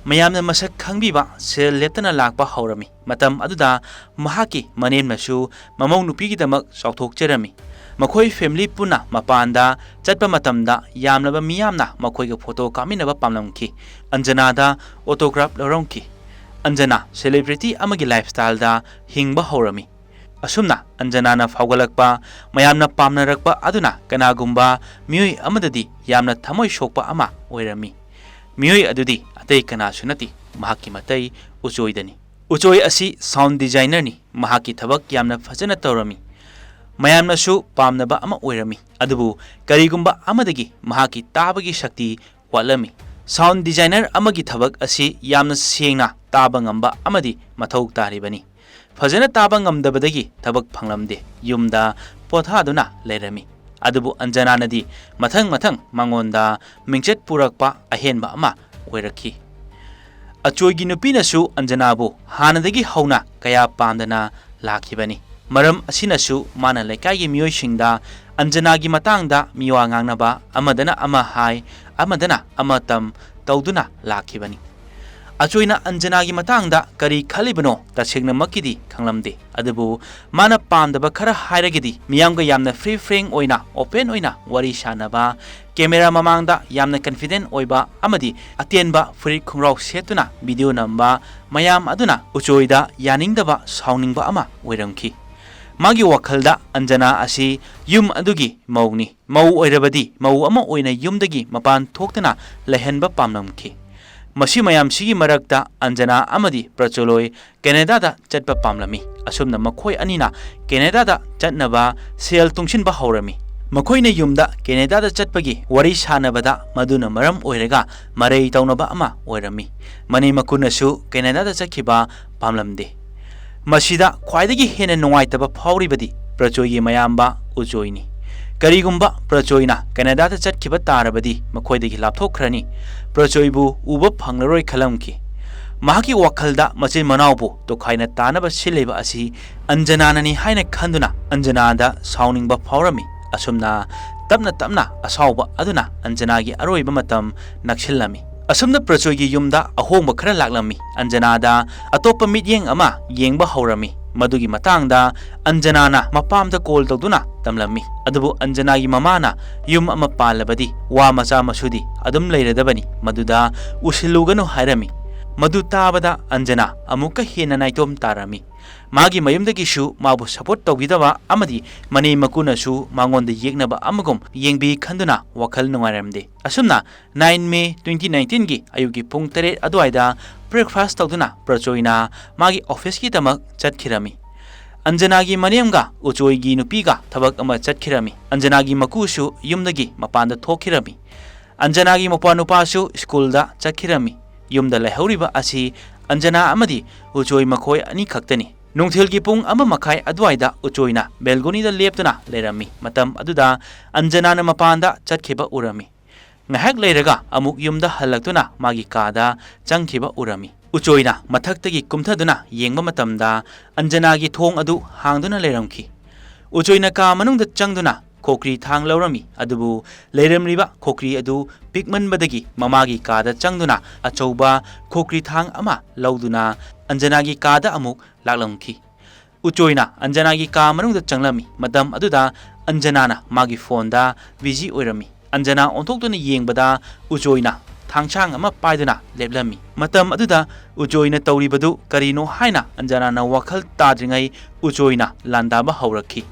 ꯃꯌꯥꯝꯅ ꯃꯁꯛ ꯈꯪꯕꯤꯕ ꯁꯦꯜ ꯂꯦꯞꯇꯅ ꯂꯥꯛꯄ ꯍꯧꯔꯝꯃꯤ꯫ ꯃꯇꯝ ꯑꯗꯨꯗ ꯃꯍꯥꯛꯀꯤ ꯃꯅꯦꯝꯅꯁꯨ ꯃꯃꯧ ꯅꯨꯄꯤꯒꯤꯗꯃꯛ ꯆꯥꯎꯊꯣꯛꯆꯔꯝꯃꯤ꯫ ꯃꯈꯣꯏ family ꯄꯨꯟꯅ ꯃꯄꯥꯟꯗ ꯆꯠꯄ ꯃꯇꯝꯗ ꯌꯥꯝꯂꯕ ꯃꯤꯌꯥꯝꯅ ꯃꯈꯣꯏꯒ photo ꯀꯥꯞꯃꯤꯟꯅꯕ ꯄꯥꯝꯂꯝꯈꯤ꯫ ꯑꯟꯖꯅꯥꯗ autograph ꯂꯧꯔꯝꯈꯤ꯫ ꯑꯟꯖꯅꯥ celebrity ꯑꯃꯒꯤ lifestyleꯗ ꯍꯤꯡꯕ ꯍꯧꯔꯝꯃꯤ꯫ ꯑꯁꯨꯝꯅ ꯑꯟꯖꯅꯥꯅ ꯐꯥꯎꯒꯠꯂꯛꯄ, ꯃꯌꯥꯝꯅ ꯄꯥꯝꯅꯔꯛꯄ ꯑꯗꯨꯅ ꯀꯅꯥꯒꯨꯝꯕ ꯃꯤꯑꯣꯏ ꯑꯃꯗꯗꯤ ꯌꯥꯝꯅ ꯊꯃꯣꯏ ꯁꯣꯛꯄ ꯑꯃ ꯑꯣꯏꯔꯝꯃꯤ꯫ ꯃꯤꯑꯣꯏ ꯑꯗꯨꯗꯤ ꯑꯇꯩ ꯀꯅꯥꯁꯨ ꯅꯠꯇꯦ, ꯃꯍꯥꯛꯀꯤ ꯃꯇꯩ ꯎꯆꯣꯏꯗꯅꯤ꯫ ꯎꯆꯣꯏ ꯑꯁꯤ sound designerꯅꯤ꯫ ꯃꯍꯥꯛꯀꯤ ꯊꯕꯛ ꯌꯥꯝꯅ ꯐꯖꯅ ꯇꯧꯔꯝꯃꯤ꯫ ꯃꯌꯥꯝꯅꯁꯨ ꯄꯥꯝꯅꯕ ꯑꯃ ꯑꯣꯏꯔꯝꯃꯤ꯫ ꯑꯗꯨꯕꯨ ꯀꯔꯤꯒꯨꯝꯕ ꯑꯃꯗꯒꯤ ꯃꯍꯥꯛꯀꯤ ꯇꯥꯕꯒꯤ ꯁꯛꯇꯤ ꯋꯥꯠꯂꯝꯃꯤ꯫ Sound designer ꯑꯃꯒꯤ ꯊꯕꯛ ꯑꯁꯤ ꯌꯥꯝꯅ ꯁꯦꯡꯅ ꯇꯥꯕ ꯉꯝꯕ ꯑꯃꯗꯤ ꯃꯊꯧ ꯇꯥꯔꯤꯕꯅꯤ꯫ ꯐꯖꯅ ꯇꯥꯕ ꯉꯝꯗꯕꯗꯒꯤ ꯊꯕꯛ ꯐꯪꯂꯝꯗꯦ꯫ ꯌꯨꯝꯗ ꯄꯣꯊꯥꯗꯨꯅ ꯂꯩꯔꯝꯃꯤ꯫ ꯑꯗꯨꯕꯨ ꯑꯟꯖꯅꯥꯅꯗꯤ ꯃꯊꯪ ꯃꯊꯪ ꯃꯉꯣꯟꯗ ꯃꯤꯡꯆꯠ ꯄꯨꯔꯛꯄ ꯑꯍꯦꯟꯕ ꯑꯃ ꯑꯣꯏꯔꯛꯈꯤ꯫ ꯑꯆꯣꯏꯒꯤ ꯅꯨꯄꯤꯅꯁꯨ ꯑꯟꯖꯅꯥꯕꯨ ꯍꯥꯟꯅꯗꯒꯤ ꯍꯧꯅ ꯀꯌꯥ ꯄꯥꯝꯗꯅ ꯂꯥꯛꯈꯤꯕꯅꯤ꯫ ꯃꯔꯝ ꯑꯁꯤꯅꯁꯨ ꯃꯥꯅ ꯂꯩꯀꯥꯏꯒꯤ ꯃꯤꯑꯣꯏꯁꯤꯡꯗ ꯑꯟꯖꯅꯥꯒꯤ ꯃꯇꯥꯡꯗ ꯃꯤꯋꯥ ꯉꯥꯡꯅꯕ, ꯑꯃꯗꯅ ꯑꯃ ꯍꯥꯏ, ꯑꯃꯗꯅ ꯑꯃ ꯇꯝ ꯇꯧꯗꯨꯅ ꯂꯥꯛꯈꯤꯕꯅꯤ꯫ ꯑꯆꯣꯏꯅ ꯑꯟꯖꯅꯥꯒꯤ ꯃꯇꯥꯡꯗ ꯀꯔꯤ ꯈꯜꯂꯤꯕꯅꯣ ꯇꯁꯦꯡꯅꯃꯛꯀꯤꯗꯤ ꯈꯪꯂꯝꯗꯦ꯫ ꯑꯗꯨꯕꯨ ꯃꯥꯅ ꯄꯥꯝꯗꯕ ꯈꯔ ꯍꯥꯏꯔꯒꯗꯤ ꯃꯤꯌꯥꯝꯒ ꯌꯥꯝꯅ free frank ꯑꯣꯏꯅ, open ꯑꯣꯏꯅ ꯋꯥꯔꯤ ꯁꯥꯅꯕ, camera ꯃꯃꯥꯡꯗ ꯌꯥꯝꯅ confident ꯑꯣꯏꯕ ꯑꯃꯗꯤ ꯑꯇꯦꯟꯕ ꯐꯨꯔꯤꯠ ꯈꯣꯡꯒ꯭ꯔꯥꯎ ꯁꯦꯠꯇꯨꯅ video ꯅꯝꯕ, ꯃꯌꯥꯝ ꯑꯗꯨꯅ ꯎꯆꯣꯏꯗ ꯌꯥꯅꯤꯡꯗꯕ, ꯁꯥꯎꯅꯤꯡꯕ ꯑꯃ ꯑꯣꯏꯔꯝꯈꯤ꯫ ꯃꯥꯒꯤ ꯋꯥꯈꯜꯗ ꯑꯟꯖꯅꯥ ꯑꯁꯤ ꯌꯨꯝ ꯑꯗꯨꯒꯤ ꯃꯧꯅꯤ꯫ ꯃꯧ ꯑꯣꯏꯔꯕꯗꯤ ꯃꯧ ꯑꯃ ꯑꯣꯏꯅ ꯌꯨꯝꯗꯒꯤ ꯃꯄꯥꯟ ꯊꯣꯛꯇꯅ ꯂꯩꯍꯟꯕ ꯄꯥꯝꯂꯝꯈꯤ꯫ ꯃꯁꯤ ꯃꯌꯥꯝꯁꯤꯒꯤ ꯃꯔꯛꯇ ꯑꯟꯖꯅꯥ ꯑꯃꯗꯤ ꯄ꯭ꯔꯆꯣꯂꯣꯏ ꯀꯦꯅꯦꯗꯥꯗ ꯆꯠꯄ ꯄꯥꯝꯂꯝꯃꯤ꯫ ꯑꯁꯨꯝꯅ ꯃꯈꯣꯏ ꯑꯅꯤꯅ ꯀꯦꯅꯦꯗꯥꯗ ꯆꯠꯅꯕ ꯁꯦꯜ ꯇꯨꯡꯁꯤꯟꯕ ꯍꯧꯔꯝꯃꯤ꯫ ꯃꯈꯣꯏꯅ ꯌꯨꯝꯗ ꯀꯦꯅꯦꯗꯥꯗ ꯆꯠꯄꯒꯤ ꯋꯥꯔꯤ ꯁꯥꯅꯕꯗ ꯃꯗꯨꯅ ꯃꯔꯝ ꯑꯣꯏꯔꯒ ꯃꯔꯩ ꯇꯧꯅꯕ ꯑꯃ ꯑꯣꯏꯔꯝꯃꯤ꯫ ꯃꯅꯦꯝ ꯃꯀꯨꯅꯁꯨ ꯀꯦꯅꯦꯗꯥꯗ ꯆꯠꯈꯤꯕ ꯄꯥꯝꯂꯝꯗꯦ꯫ ꯃꯁꯤꯗ ꯈ꯭ꯋꯥꯏꯗꯒꯤ ꯍꯦꯟꯅ ꯅꯨꯡꯉꯥꯏꯇꯕ ꯐꯥꯎꯔꯤꯕꯗꯤ ꯄ꯭ꯔꯆꯣꯏꯒꯤ ꯃꯌꯥꯝꯕ ꯎꯆꯣꯏꯅꯤ꯫ ꯀꯔꯤꯒꯨꯝꯕ ꯄ꯭ꯔꯆꯣꯏꯅ ꯀꯦꯅꯦꯗꯥꯗ ꯆꯠꯈꯤꯕ ꯇꯥꯔꯕꯗꯤ ꯃꯈꯣꯏꯗꯒꯤ ꯂꯥꯞꯊꯣꯛꯈ꯭ꯔꯅꯤ꯫ ꯄ꯭ꯔꯆꯣꯏꯕꯨ ꯎꯕ ꯐꯪꯂꯔꯣꯏ ꯈꯜꯂꯝꯈꯤ꯫ ꯃꯍꯥꯛꯀꯤ ꯋꯥꯈꯜꯗ ꯃꯆꯤꯟ ꯃꯅꯥꯎꯕꯨ ꯇꯣꯈꯥꯏꯅ ꯇꯥꯅꯕ ꯁꯤꯜꯂꯤꯕ ꯑꯁꯤ ꯑꯟꯖꯅꯥꯅꯅꯤ ꯍꯥꯏꯅ ꯈꯟꯗꯨꯅ ꯑꯟꯖꯅꯥꯗ ꯁꯥꯎꯅꯤꯡꯕ ꯐꯥꯎꯔꯝꯃꯤ꯫ ꯑꯁꯨꯝꯅ ꯇꯞꯅ ꯇꯞꯅ ꯑꯁꯥꯎꯕ ꯑꯗꯨꯅ ꯑꯟꯖꯅꯥꯒꯤ ꯑꯔꯣꯏꯕ ꯃꯇꯝ ꯅꯛꯁꯤꯜꯂꯝꯃꯤ꯫ ꯑꯁꯨꯝꯅ ꯄ꯭ꯔꯆꯣꯏꯒꯤ ꯌꯨꯝꯗ ꯑꯍꯣꯡꯕ ꯈꯔ ꯂꯥꯛꯂꯝꯃꯤ꯫ ꯑꯟꯖꯅꯥꯗ ꯑꯇꯣꯞꯄ ꯃꯤꯠꯌꯦꯡ ꯑꯃ ꯌꯦꯡꯕ ꯍꯧꯔꯝꯃꯤ꯫ ꯃꯗꯨꯒꯤ ꯃꯇꯥꯡꯗ ꯑꯟꯖꯅꯥꯅ ꯃꯄꯥꯝꯗ ꯀꯣꯜ ꯇꯧꯗꯨꯅ ꯇꯝꯂꯝꯃꯤ꯫ ꯑꯗꯨꯕꯨ ꯑꯟꯖꯅꯥꯒꯤ ꯃꯃꯥꯅ ꯌꯨꯝ ꯑꯃ ꯄꯥꯜꯂꯕꯗꯤ ꯋꯥ ꯃꯆꯥ ꯃꯁꯨꯗꯤ ꯑꯗꯨꯝ ꯂꯩꯔꯗꯕꯅꯤ, ꯃꯗꯨꯗ ꯎꯁꯤꯜꯂꯨꯒꯅꯨ ꯍꯥꯏꯔꯝꯃꯤ꯫ ꯃꯗꯨ ꯇꯥꯕꯗ ꯑꯟꯖꯅꯥ ꯑꯃꯨꯛꯀ ꯍꯦꯟꯅ ꯅꯥꯏꯇꯣꯝ ꯇꯥꯔꯝꯃꯤ꯫ ꯃꯥꯒꯤ ꯃꯌꯨꯝꯗꯒꯤꯁꯨ ꯃꯥꯕꯨ ꯁꯄꯣꯔꯠ ꯇꯧꯕꯤꯗꯕ ꯑꯃꯗꯤ ꯃꯅꯦꯝ ꯃꯀꯨꯅꯁꯨ ꯃꯉꯣꯟꯗ ꯌꯦꯛꯅꯕ ꯑꯃꯒꯨꯝ ꯌꯦꯡꯕꯤ ꯈꯟꯗꯨꯅ ꯋꯥꯈꯜ ꯅꯨꯡꯉꯥꯏꯔꯝꯗꯦ꯫ ꯑꯁꯨꯝꯅ ꯅꯥꯏꯟ ꯃꯦ ꯇ꯭ꯋꯦꯟꯇꯤ ꯅꯥꯏꯟꯇꯤꯟꯒꯤ ꯑꯌꯨꯛꯀꯤ ꯄꯨꯡ ꯇꯔꯦꯠ ꯑꯗꯨꯋꯥꯏꯗ ꯕ꯭ꯔꯦꯛꯐꯥꯁ ꯇꯧꯗꯨꯅ ꯄ꯭ꯔꯆꯣꯏꯅ ꯃꯥꯒꯤ ꯑꯣꯐꯤꯁꯀꯤꯗꯃꯛ ꯆꯠꯈꯤꯔꯝꯃꯤ꯫ ꯑꯟꯖꯅꯥꯒꯤ ꯃꯅꯦꯝꯒ ꯎꯆꯣꯏꯒꯤ ꯅꯨꯄꯤꯒ ꯊꯕꯛ ꯑꯃ ꯆꯠꯈꯤꯔꯝꯃꯤ꯫ ꯑꯟꯖꯅꯥꯒꯤ ꯃꯀꯨꯁꯨ ꯌꯨꯝꯗꯒꯤ ꯃꯄꯥꯟꯗ ꯊꯣꯛꯈꯤꯔꯝꯃꯤ꯫ ꯑꯟꯖꯅꯥꯒꯤ ꯃꯄꯥ ꯅꯨꯄꯥꯁꯨ ꯁ꯭ꯀꯨꯜꯗ ꯆꯠꯈꯤꯔꯝꯃꯤ꯫ ꯌꯨꯝꯗ ꯂꯩꯍꯧꯔꯤꯕ ꯑꯁꯤ ꯑꯟꯖꯅꯥ ꯑꯃꯗꯤ ꯎꯆꯣꯏ ꯃꯈꯣꯏ ꯑꯅꯤꯈꯛꯇꯅꯤ꯫ ꯅꯨꯡꯊꯤꯜꯒꯤ ꯄꯨꯡ ꯑꯃ ꯃꯈꯥꯏ ꯑꯗꯨꯋꯥꯏꯗ ꯎꯆꯣꯏꯅ ꯕꯦꯜꯀꯣꯅꯤꯗ ꯂꯦꯞꯇꯨꯅ ꯂꯩꯔꯝꯃꯤ꯫ ꯃꯇꯝ ꯑꯗꯨꯗ ꯑꯟꯖꯅꯥꯅ ꯃꯄꯥꯟꯗ ꯆꯠꯈꯤꯕ ꯎꯔꯝꯃꯤ꯫ ꯉꯥꯏꯍꯥꯛ ꯂꯩꯔꯒ ꯑꯃꯨꯛ ꯌꯨꯝꯗ ꯍꯜꯂꯛꯇꯨꯅ ꯃꯥꯒꯤ ꯀꯥꯗ ꯆꯪꯈꯤꯕ ꯎꯔꯝꯃꯤ꯫ ꯎꯆꯣꯏꯅ ꯃꯊꯛꯇꯒꯤ ꯀꯨꯝꯊꯗꯨꯅ ꯌꯦꯡꯕ ꯃꯇꯝꯗ ꯑꯟꯖꯅꯥꯒꯤ ꯊꯣꯡ ꯑꯗꯨ ꯍꯥꯡꯗꯨꯅ ꯂꯩꯔꯝꯈꯤ꯫ ꯎꯆꯣꯏꯅ ꯀꯥ ꯃꯅꯨꯡꯗ ꯆꯪꯗꯨꯅ ꯈꯣꯀ꯭ꯔꯤ ꯊꯥꯡ ꯂꯧꯔꯝꯃꯤ, ꯑꯗꯨꯕꯨ ꯂꯩꯔꯝꯂꯤꯕ ꯈꯣꯀ꯭ꯔꯤ ꯑꯗꯨ ꯄꯤꯛꯃꯟꯕꯗꯒꯤ ꯃꯃꯥꯒꯤ ꯀꯥꯗ ꯆꯪꯗꯨꯅ ꯑꯆꯧꯕ ꯈꯣꯀ꯭ꯔꯤ ꯊꯥꯡ ꯑꯃ ꯂꯧꯗꯨꯅ ꯑꯟꯖꯅꯥꯒꯤ ꯀꯥꯗ ꯑꯃꯨꯛ ꯂꯥꯛꯂꯝꯈꯤ꯫ ꯎꯆꯣꯏꯅ ꯑꯟꯖꯅꯥꯒꯤ ꯀꯥ ꯃꯅꯨꯡꯗ ꯆꯪꯂꯝꯃꯤ꯫ ꯃꯇꯝ ꯑꯗꯨꯗ ꯑꯟꯖꯅꯥꯅ ꯃꯥꯒꯤ ꯐꯣꯟꯗ ꯕꯤꯖꯤ ꯑꯣꯏꯔꯝꯃꯤ꯫ ꯑꯟꯖꯅꯥ ꯑꯣꯟꯊꯣꯛꯇꯨꯅ ꯌꯦꯡꯕꯗ ꯎꯆꯣꯏꯅ ꯊꯥꯡꯁꯥꯡ ꯑꯃ ꯄꯥꯏꯗꯨꯅ ꯂꯦꯞꯂꯝꯃꯤ꯫ ꯃꯇꯝ ꯑꯗꯨꯗ ꯎꯖꯣꯏꯅ ꯇꯧꯔꯤꯕꯗꯨ ꯀꯔꯤꯅꯣ ꯍꯥꯏꯅ ꯑꯟꯖꯅꯥꯅ ꯋꯥꯈꯜ ꯇꯥꯗ꯭ꯔꯤꯉꯩ ꯎꯖꯣꯏꯅ ꯂꯥꯟꯗꯥꯕ ꯍꯧꯔꯛꯈꯤ꯫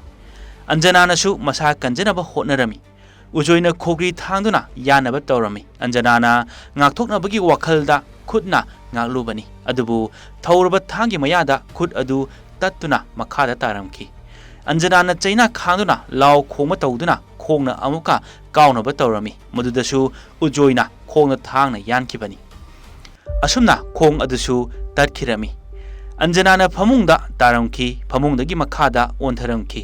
ꯑꯟꯖꯅꯥꯅꯁꯨ ꯃꯁꯥ ꯀꯟꯖꯅꯕ ꯍꯣꯠꯅꯔꯝꯃꯤ꯫ ꯎꯖꯣꯏꯅ ꯈꯣꯒ꯭ꯔꯤ ꯊꯥꯡꯗꯨꯅ ꯌꯥꯟꯅꯕ ꯇꯧꯔꯝꯃꯤ꯫ ꯑꯟꯖꯅꯥꯅ ꯉꯥꯛꯊꯣꯛꯅꯕꯒꯤ ꯋꯥꯈꯜꯗ ꯈꯨꯠꯅ ꯉꯥꯛꯂꯨꯕꯅꯤ, ꯑꯗꯨꯕꯨ ꯊꯧꯔꯕ ꯊꯥꯡꯒꯤ ꯃꯌꯥꯗ ꯈꯨꯠ ꯑꯗꯨ ꯇꯠꯇꯨꯅ ꯃꯈꯥꯗ ꯇꯥꯔꯝꯈꯤ꯫ ꯑꯟꯖꯅꯥꯅ ꯆꯩꯅꯥ ꯈꯥꯡꯗꯨꯅ ꯂꯥꯎ ꯈꯣꯡꯕ ꯇꯧꯗꯨꯅ ꯈꯣꯡꯅ ꯑꯃꯨꯛꯀ ꯀꯥꯎꯅꯕ ꯇꯧꯔꯝꯃꯤ꯫ ꯃꯗꯨꯗꯁꯨ ꯎꯖꯣꯏꯅ ꯈꯣꯡꯗ ꯊꯥꯡꯅ ꯌꯥꯟꯈꯤꯕꯅꯤ꯫ ꯑꯁꯨꯝꯅ ꯈꯣꯡ ꯑꯗꯨꯁꯨ ꯇꯠꯈꯤꯔꯝꯃꯤ꯫ ꯑꯟꯖꯅꯥꯅ ꯐꯃꯨꯡꯗ ꯇꯥꯔꯝꯈꯤ, ꯐꯃꯨꯡꯗꯒꯤ ꯃꯈꯥꯗ ꯑꯣꯟꯊꯔꯝꯈꯤ꯫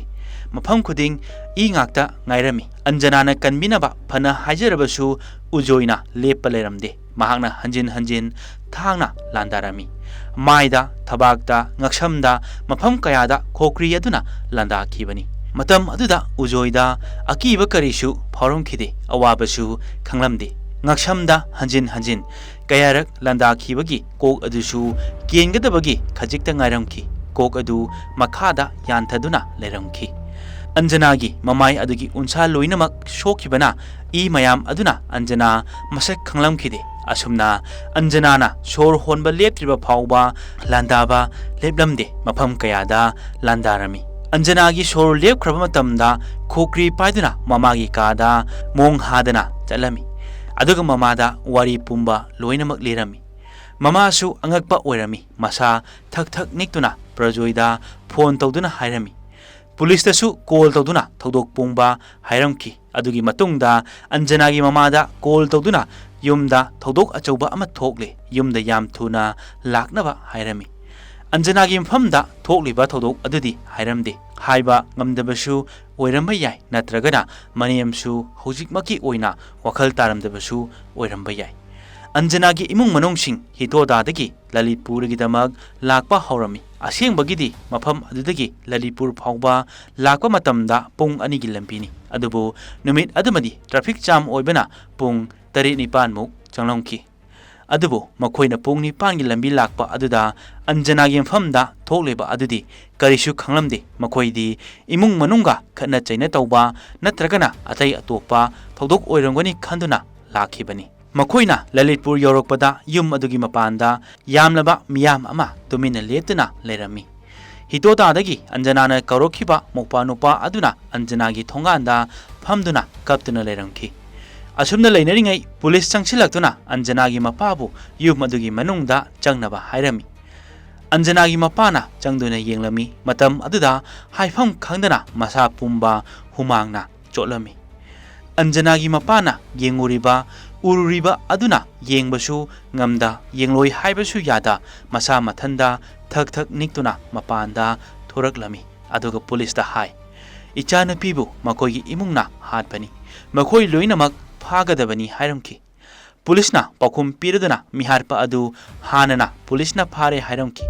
ꯃꯐꯝ ꯈꯨꯗꯤꯡ ꯏ ꯉꯥꯛꯇ ꯉꯥꯏꯔꯝꯃꯤ꯫ ꯑꯟꯖꯅꯥꯅ ꯀꯟꯕꯤꯅꯕ ꯐꯅ ꯍꯥꯏꯖꯔꯕꯁꯨ ꯎꯖꯣꯏꯅ ꯂꯦꯞꯄ ꯂꯩꯔꯝꯗꯦ꯫ ꯃꯍꯥꯛꯅ ꯍꯟꯖꯤꯟ ꯍꯟꯖꯤꯟ ꯊꯥꯡꯅ ꯂꯥꯟꯗꯥꯔꯝꯃꯤ꯫ ꯃꯥꯏꯗ, ꯊꯕꯥꯛꯇ, ꯉꯛꯁꯝꯗ, ꯃꯐꯝ ꯀꯌꯥꯗ ꯈꯣꯀ꯭ꯔꯤ ꯑꯗꯨꯅ ꯂꯥꯟꯗꯥꯈꯤꯕꯅꯤ꯫ ꯃꯇꯝ ꯑꯗꯨꯗ ꯎꯖꯣꯏꯗ ꯑꯀꯤꯕ ꯀꯔꯤꯁꯨ ꯐꯥꯎꯔꯝꯈꯤꯗꯦ, ꯑꯋꯥꯕꯁꯨ ꯈꯪꯂꯝꯗꯦ꯫ ꯉꯛꯁꯝꯗ ꯍꯟꯖꯤꯟ ꯍꯟꯖꯤꯟ ꯀꯌꯥꯔꯛ ꯂꯥꯟꯗꯥꯈꯤꯕꯒꯤ ꯀꯣꯛ ꯑꯗꯨꯁꯨ ꯀꯦꯟꯒꯗꯕꯒꯤ ꯈꯖꯤꯛꯇ ꯉꯥꯏꯔꯝꯈꯤ꯫ ꯀꯣꯛ ꯑꯗꯨ ꯃꯈꯥꯗ ꯌꯥꯟꯊꯗꯨꯅ ꯂꯩꯔꯝꯈꯤ꯫ ꯑꯟꯖꯅꯥꯒꯤ ꯃꯃꯥꯏ ꯑꯗꯨꯒꯤ ꯎꯟꯁꯥ ꯂꯣꯏꯅꯃꯛ ꯁꯣꯛꯈꯤꯕꯅ ꯏ ꯃꯌꯥꯝ ꯑꯗꯨꯅ ꯑꯟꯖꯅꯥ ꯃꯁꯛ ꯈꯪꯂꯝꯈꯤꯗꯦ꯫ ꯑꯁꯨꯝꯅ ꯑꯟꯖꯅꯥꯅ ꯁꯣꯔ ꯍꯣꯟꯕ ꯂꯦꯞꯇ꯭ꯔꯤꯕ ꯐꯥꯎꯕ ꯂꯥꯟꯗꯥꯕ ꯂꯦꯞꯂꯝꯗꯦ, ꯃꯐꯝ ꯀꯌꯥꯗ ꯂꯥꯟꯗꯥꯔꯝꯃꯤ꯫ ꯑꯟꯖꯅꯥꯒꯤ ꯁꯣꯔ ꯂꯦꯞꯈ꯭ꯔꯕ ꯃꯇꯝꯗ ꯈꯣꯀ꯭ꯔꯤ ꯄꯥꯏꯗꯨꯅ ꯃꯃꯥꯒꯤ ꯀꯥꯗ ꯃꯣꯡ ꯍꯥꯗꯅ ꯆꯠꯂꯝꯃꯤ꯫ ꯑꯗꯨꯒ ꯃꯃꯥꯗ ꯋꯥꯔꯤ ꯄꯨꯝꯕ ꯂꯣꯏꯅꯃꯛ ꯂꯤꯔꯝꯃꯤ꯫ ꯃꯃꯥꯁꯨ ꯑꯉꯛꯄ ꯑꯣꯏꯔꯝꯃꯤ꯫ ꯃꯁꯥ ꯊꯛ ꯊꯛ ꯅꯤꯛꯇꯨꯅ ꯄ꯭ꯔꯖꯣꯏꯗ ꯐꯣꯟ ꯇꯧꯗꯨꯅ ꯍꯥꯏꯔꯝꯃꯤ꯫ ꯄꯨꯂꯤꯁꯇꯁꯨ ꯀꯣꯜ ꯇꯧꯗꯨꯅ ꯊꯧꯗꯣꯛ ꯄꯨꯝꯕ ꯍꯥꯏꯔꯝꯈꯤ꯫ ꯑꯗꯨꯒꯤ ꯃꯇꯨꯡꯗ ꯑꯟꯖꯅꯥꯒꯤ ꯃꯃꯥꯗ ꯀꯣꯜ ꯇꯧꯗꯨꯅ ꯌꯨꯝꯗ ꯊꯧꯗꯣꯛ ꯑꯆꯧꯕ ꯑꯃ ꯊꯣꯛꯂꯦ, ꯌꯨꯝꯗ ꯌꯥꯝ ꯊꯨꯅ ꯂꯥꯛꯅꯕ ꯍꯥꯏꯔꯝꯃꯤ꯫ ꯑꯟꯖꯅꯥꯒꯤ ꯃꯐꯝꯗ ꯊꯣꯛꯂꯤꯕ ꯊꯧꯗꯣꯛ ꯑꯗꯨꯗꯤ ꯍꯥꯏꯔꯝꯗꯦ꯫ ꯍꯥꯏꯕ ꯉꯝꯗꯕꯁꯨ ꯑꯣꯏꯔꯝꯕ ꯌꯥꯏ, ꯅꯠꯇ꯭ꯔꯒꯅ ꯃꯅꯦꯝꯁꯨ ꯍꯧꯖꯤꯛꯃꯛꯀꯤ ꯑꯣꯏꯅ ꯋꯥꯈꯜ ꯇꯥꯔꯝꯗꯕꯁꯨ ꯑꯣꯏꯔꯝꯕ ꯌꯥꯏ꯫ ꯑꯟꯖꯅꯥꯒꯤ ꯏꯃꯨꯡ ꯃꯅꯨꯡꯁꯤꯡ ꯍꯤꯇꯣꯗꯥꯗꯒꯤ ꯂꯂꯤꯠꯄꯨꯔꯒꯤꯗꯃꯛ ꯂꯥꯛꯄ ꯍꯧꯔꯝꯃꯤ꯫ ꯑꯁꯦꯡꯕꯒꯤꯗꯤ ꯃꯐꯝ ꯑꯗꯨꯗꯒꯤ ꯂꯂꯤꯠꯄꯨꯔ ꯐꯥꯎꯕ ꯂꯥꯛꯄ ꯃꯇꯝꯗ ꯄꯨꯡ ꯑꯅꯤꯒꯤ ꯂꯝꯕꯤꯅꯤ꯫ ꯑꯗꯨꯕꯨ ꯅꯨꯃꯤꯠ ꯑꯗꯨꯃꯗꯤ ꯇ꯭ꯔꯥꯐꯤꯛ ꯖꯥꯝ ꯑꯣꯏꯕꯅ ꯄꯨꯡ ꯇꯔꯦꯠ ꯅꯤꯄꯥꯟꯃꯨꯛ ꯆꯪꯂꯝꯈꯤ꯫ ꯑꯗꯨꯕꯨ ꯃꯈꯣꯏꯅ ꯄꯨꯡ ꯅꯤꯄꯥꯟꯒꯤ ꯂꯝꯕꯤ ꯂꯥꯛꯄ ꯑꯗꯨꯗ ꯑꯟꯖꯅꯥꯒꯤ ꯃꯐꯝꯗ ꯊꯣꯛꯂꯤꯕ ꯑꯗꯨꯗꯤ ꯀꯔꯤꯁꯨ ꯈꯪꯂꯝꯗꯦ꯫ ꯃꯈꯣꯏꯗꯤ ꯏꯃꯨꯡ ꯃꯅꯨꯡꯒ ꯈꯠꯅ ꯆꯩꯅ ꯇꯧꯕ ꯅꯠꯇ꯭ꯔꯒꯅ ꯑꯇꯩ ꯑꯇꯣꯞꯄ ꯊꯧꯗꯣꯛ ꯑꯣꯏꯔꯝꯒꯅꯤ ꯈꯟꯗꯨꯅ ꯂꯥꯛꯈꯤꯕꯅꯤ꯫ ꯃꯈꯣꯏꯅ ꯂꯂꯤꯠꯄꯨꯔ ꯌꯧꯔꯛꯄꯗ ꯌꯨꯝ ꯑꯗꯨꯒꯤ ꯃꯄꯥꯟꯗ ꯌꯥꯝꯂꯕ ꯃꯤꯌꯥꯝ ꯑꯃ ꯇꯨꯃꯤꯟꯅ ꯂꯦꯞꯇꯨꯅ ꯂꯩꯔꯝꯃꯤ꯫ ꯍꯤꯇꯣꯇꯥꯗꯒꯤ ꯑꯟꯖꯅꯥꯅ ꯀꯧꯔꯛꯈꯤꯕ ꯃꯧꯄ꯭ꯋꯥ ꯅꯨꯄꯥ ꯑꯗꯨꯅ ꯑꯟꯖꯅꯥꯒꯤ ꯊꯣꯡꯒꯥꯟꯗ ꯐꯝꯗꯨꯅ ꯀꯞꯇꯨꯅ ꯂꯩꯔꯝꯈꯤ꯫ ꯑꯁꯨꯝꯅ ꯂꯩꯅꯔꯤꯉꯩ ꯄꯨꯂꯤꯁ ꯆꯪꯁꯤꯜꯂꯛꯇꯨꯅ ꯑꯟꯖꯅꯥꯒꯤ ꯃꯄꯥꯕꯨ ꯌꯨꯝ ꯑꯗꯨꯒꯤ ꯃꯅꯨꯡꯗ ꯆꯪꯅꯕ ꯍꯥꯏꯔꯝꯃꯤ꯫ ꯑꯟꯖꯅꯥꯒꯤ ꯃꯄꯥꯅ ꯆꯪꯗꯨꯅ ꯌꯦꯡꯂꯝꯃꯤ꯫ ꯃꯇꯝ ꯑꯗꯨꯗ ꯍꯥꯏꯐꯝ ꯈꯪꯗꯅ ꯃꯁꯥ ꯄꯨꯝꯕ ꯍꯨꯃꯥꯡꯅ ꯆꯣꯠꯂꯝꯃꯤ꯫ ꯑꯟꯖꯅꯥꯒꯤ ꯃꯄꯥꯅ ꯌꯦꯡꯉꯨꯔꯤꯕ, ꯎꯔꯨꯔꯤꯕ ꯑꯗꯨꯅ ꯌꯦꯡꯕꯁꯨ ꯉꯝꯗ, ꯌꯦꯡꯂꯣꯏ ꯍꯥꯏꯕꯁꯨ ꯌꯥꯗ, ꯃꯁꯥ ꯃꯊꯟꯗ ꯊꯛ ꯊꯛ ꯅꯤꯛꯇꯨꯅ ꯃꯄꯥꯟꯗ ꯊꯣꯔꯛꯂꯝꯃꯤ꯫ ꯑꯗꯨꯒ ꯄꯨꯂꯤꯁꯇ ꯍꯥꯏ, "ꯏꯆꯥꯅꯨꯄꯤꯕꯨ ꯃꯈꯣꯏꯒꯤ ꯏꯃꯨꯡꯅ ꯍꯥꯠꯄꯅꯤ꯫ ꯃꯈꯣꯏ ꯂꯣꯏꯅꯃꯛ ꯐꯥꯒꯗꯕꯅꯤ" ꯍꯥꯏꯔꯝꯈꯤ꯫ ꯄꯨꯂꯤꯁꯅ ꯄꯥꯎꯈꯨꯝ ꯄꯤꯔꯗꯨꯅ ꯃꯤꯍꯥꯠꯄ ꯑꯗꯨ ꯍꯥꯟꯅꯅ ꯄꯨꯂꯤꯁꯅ ꯐꯥꯔꯦ ꯍꯥꯏꯔꯝꯈꯤ꯫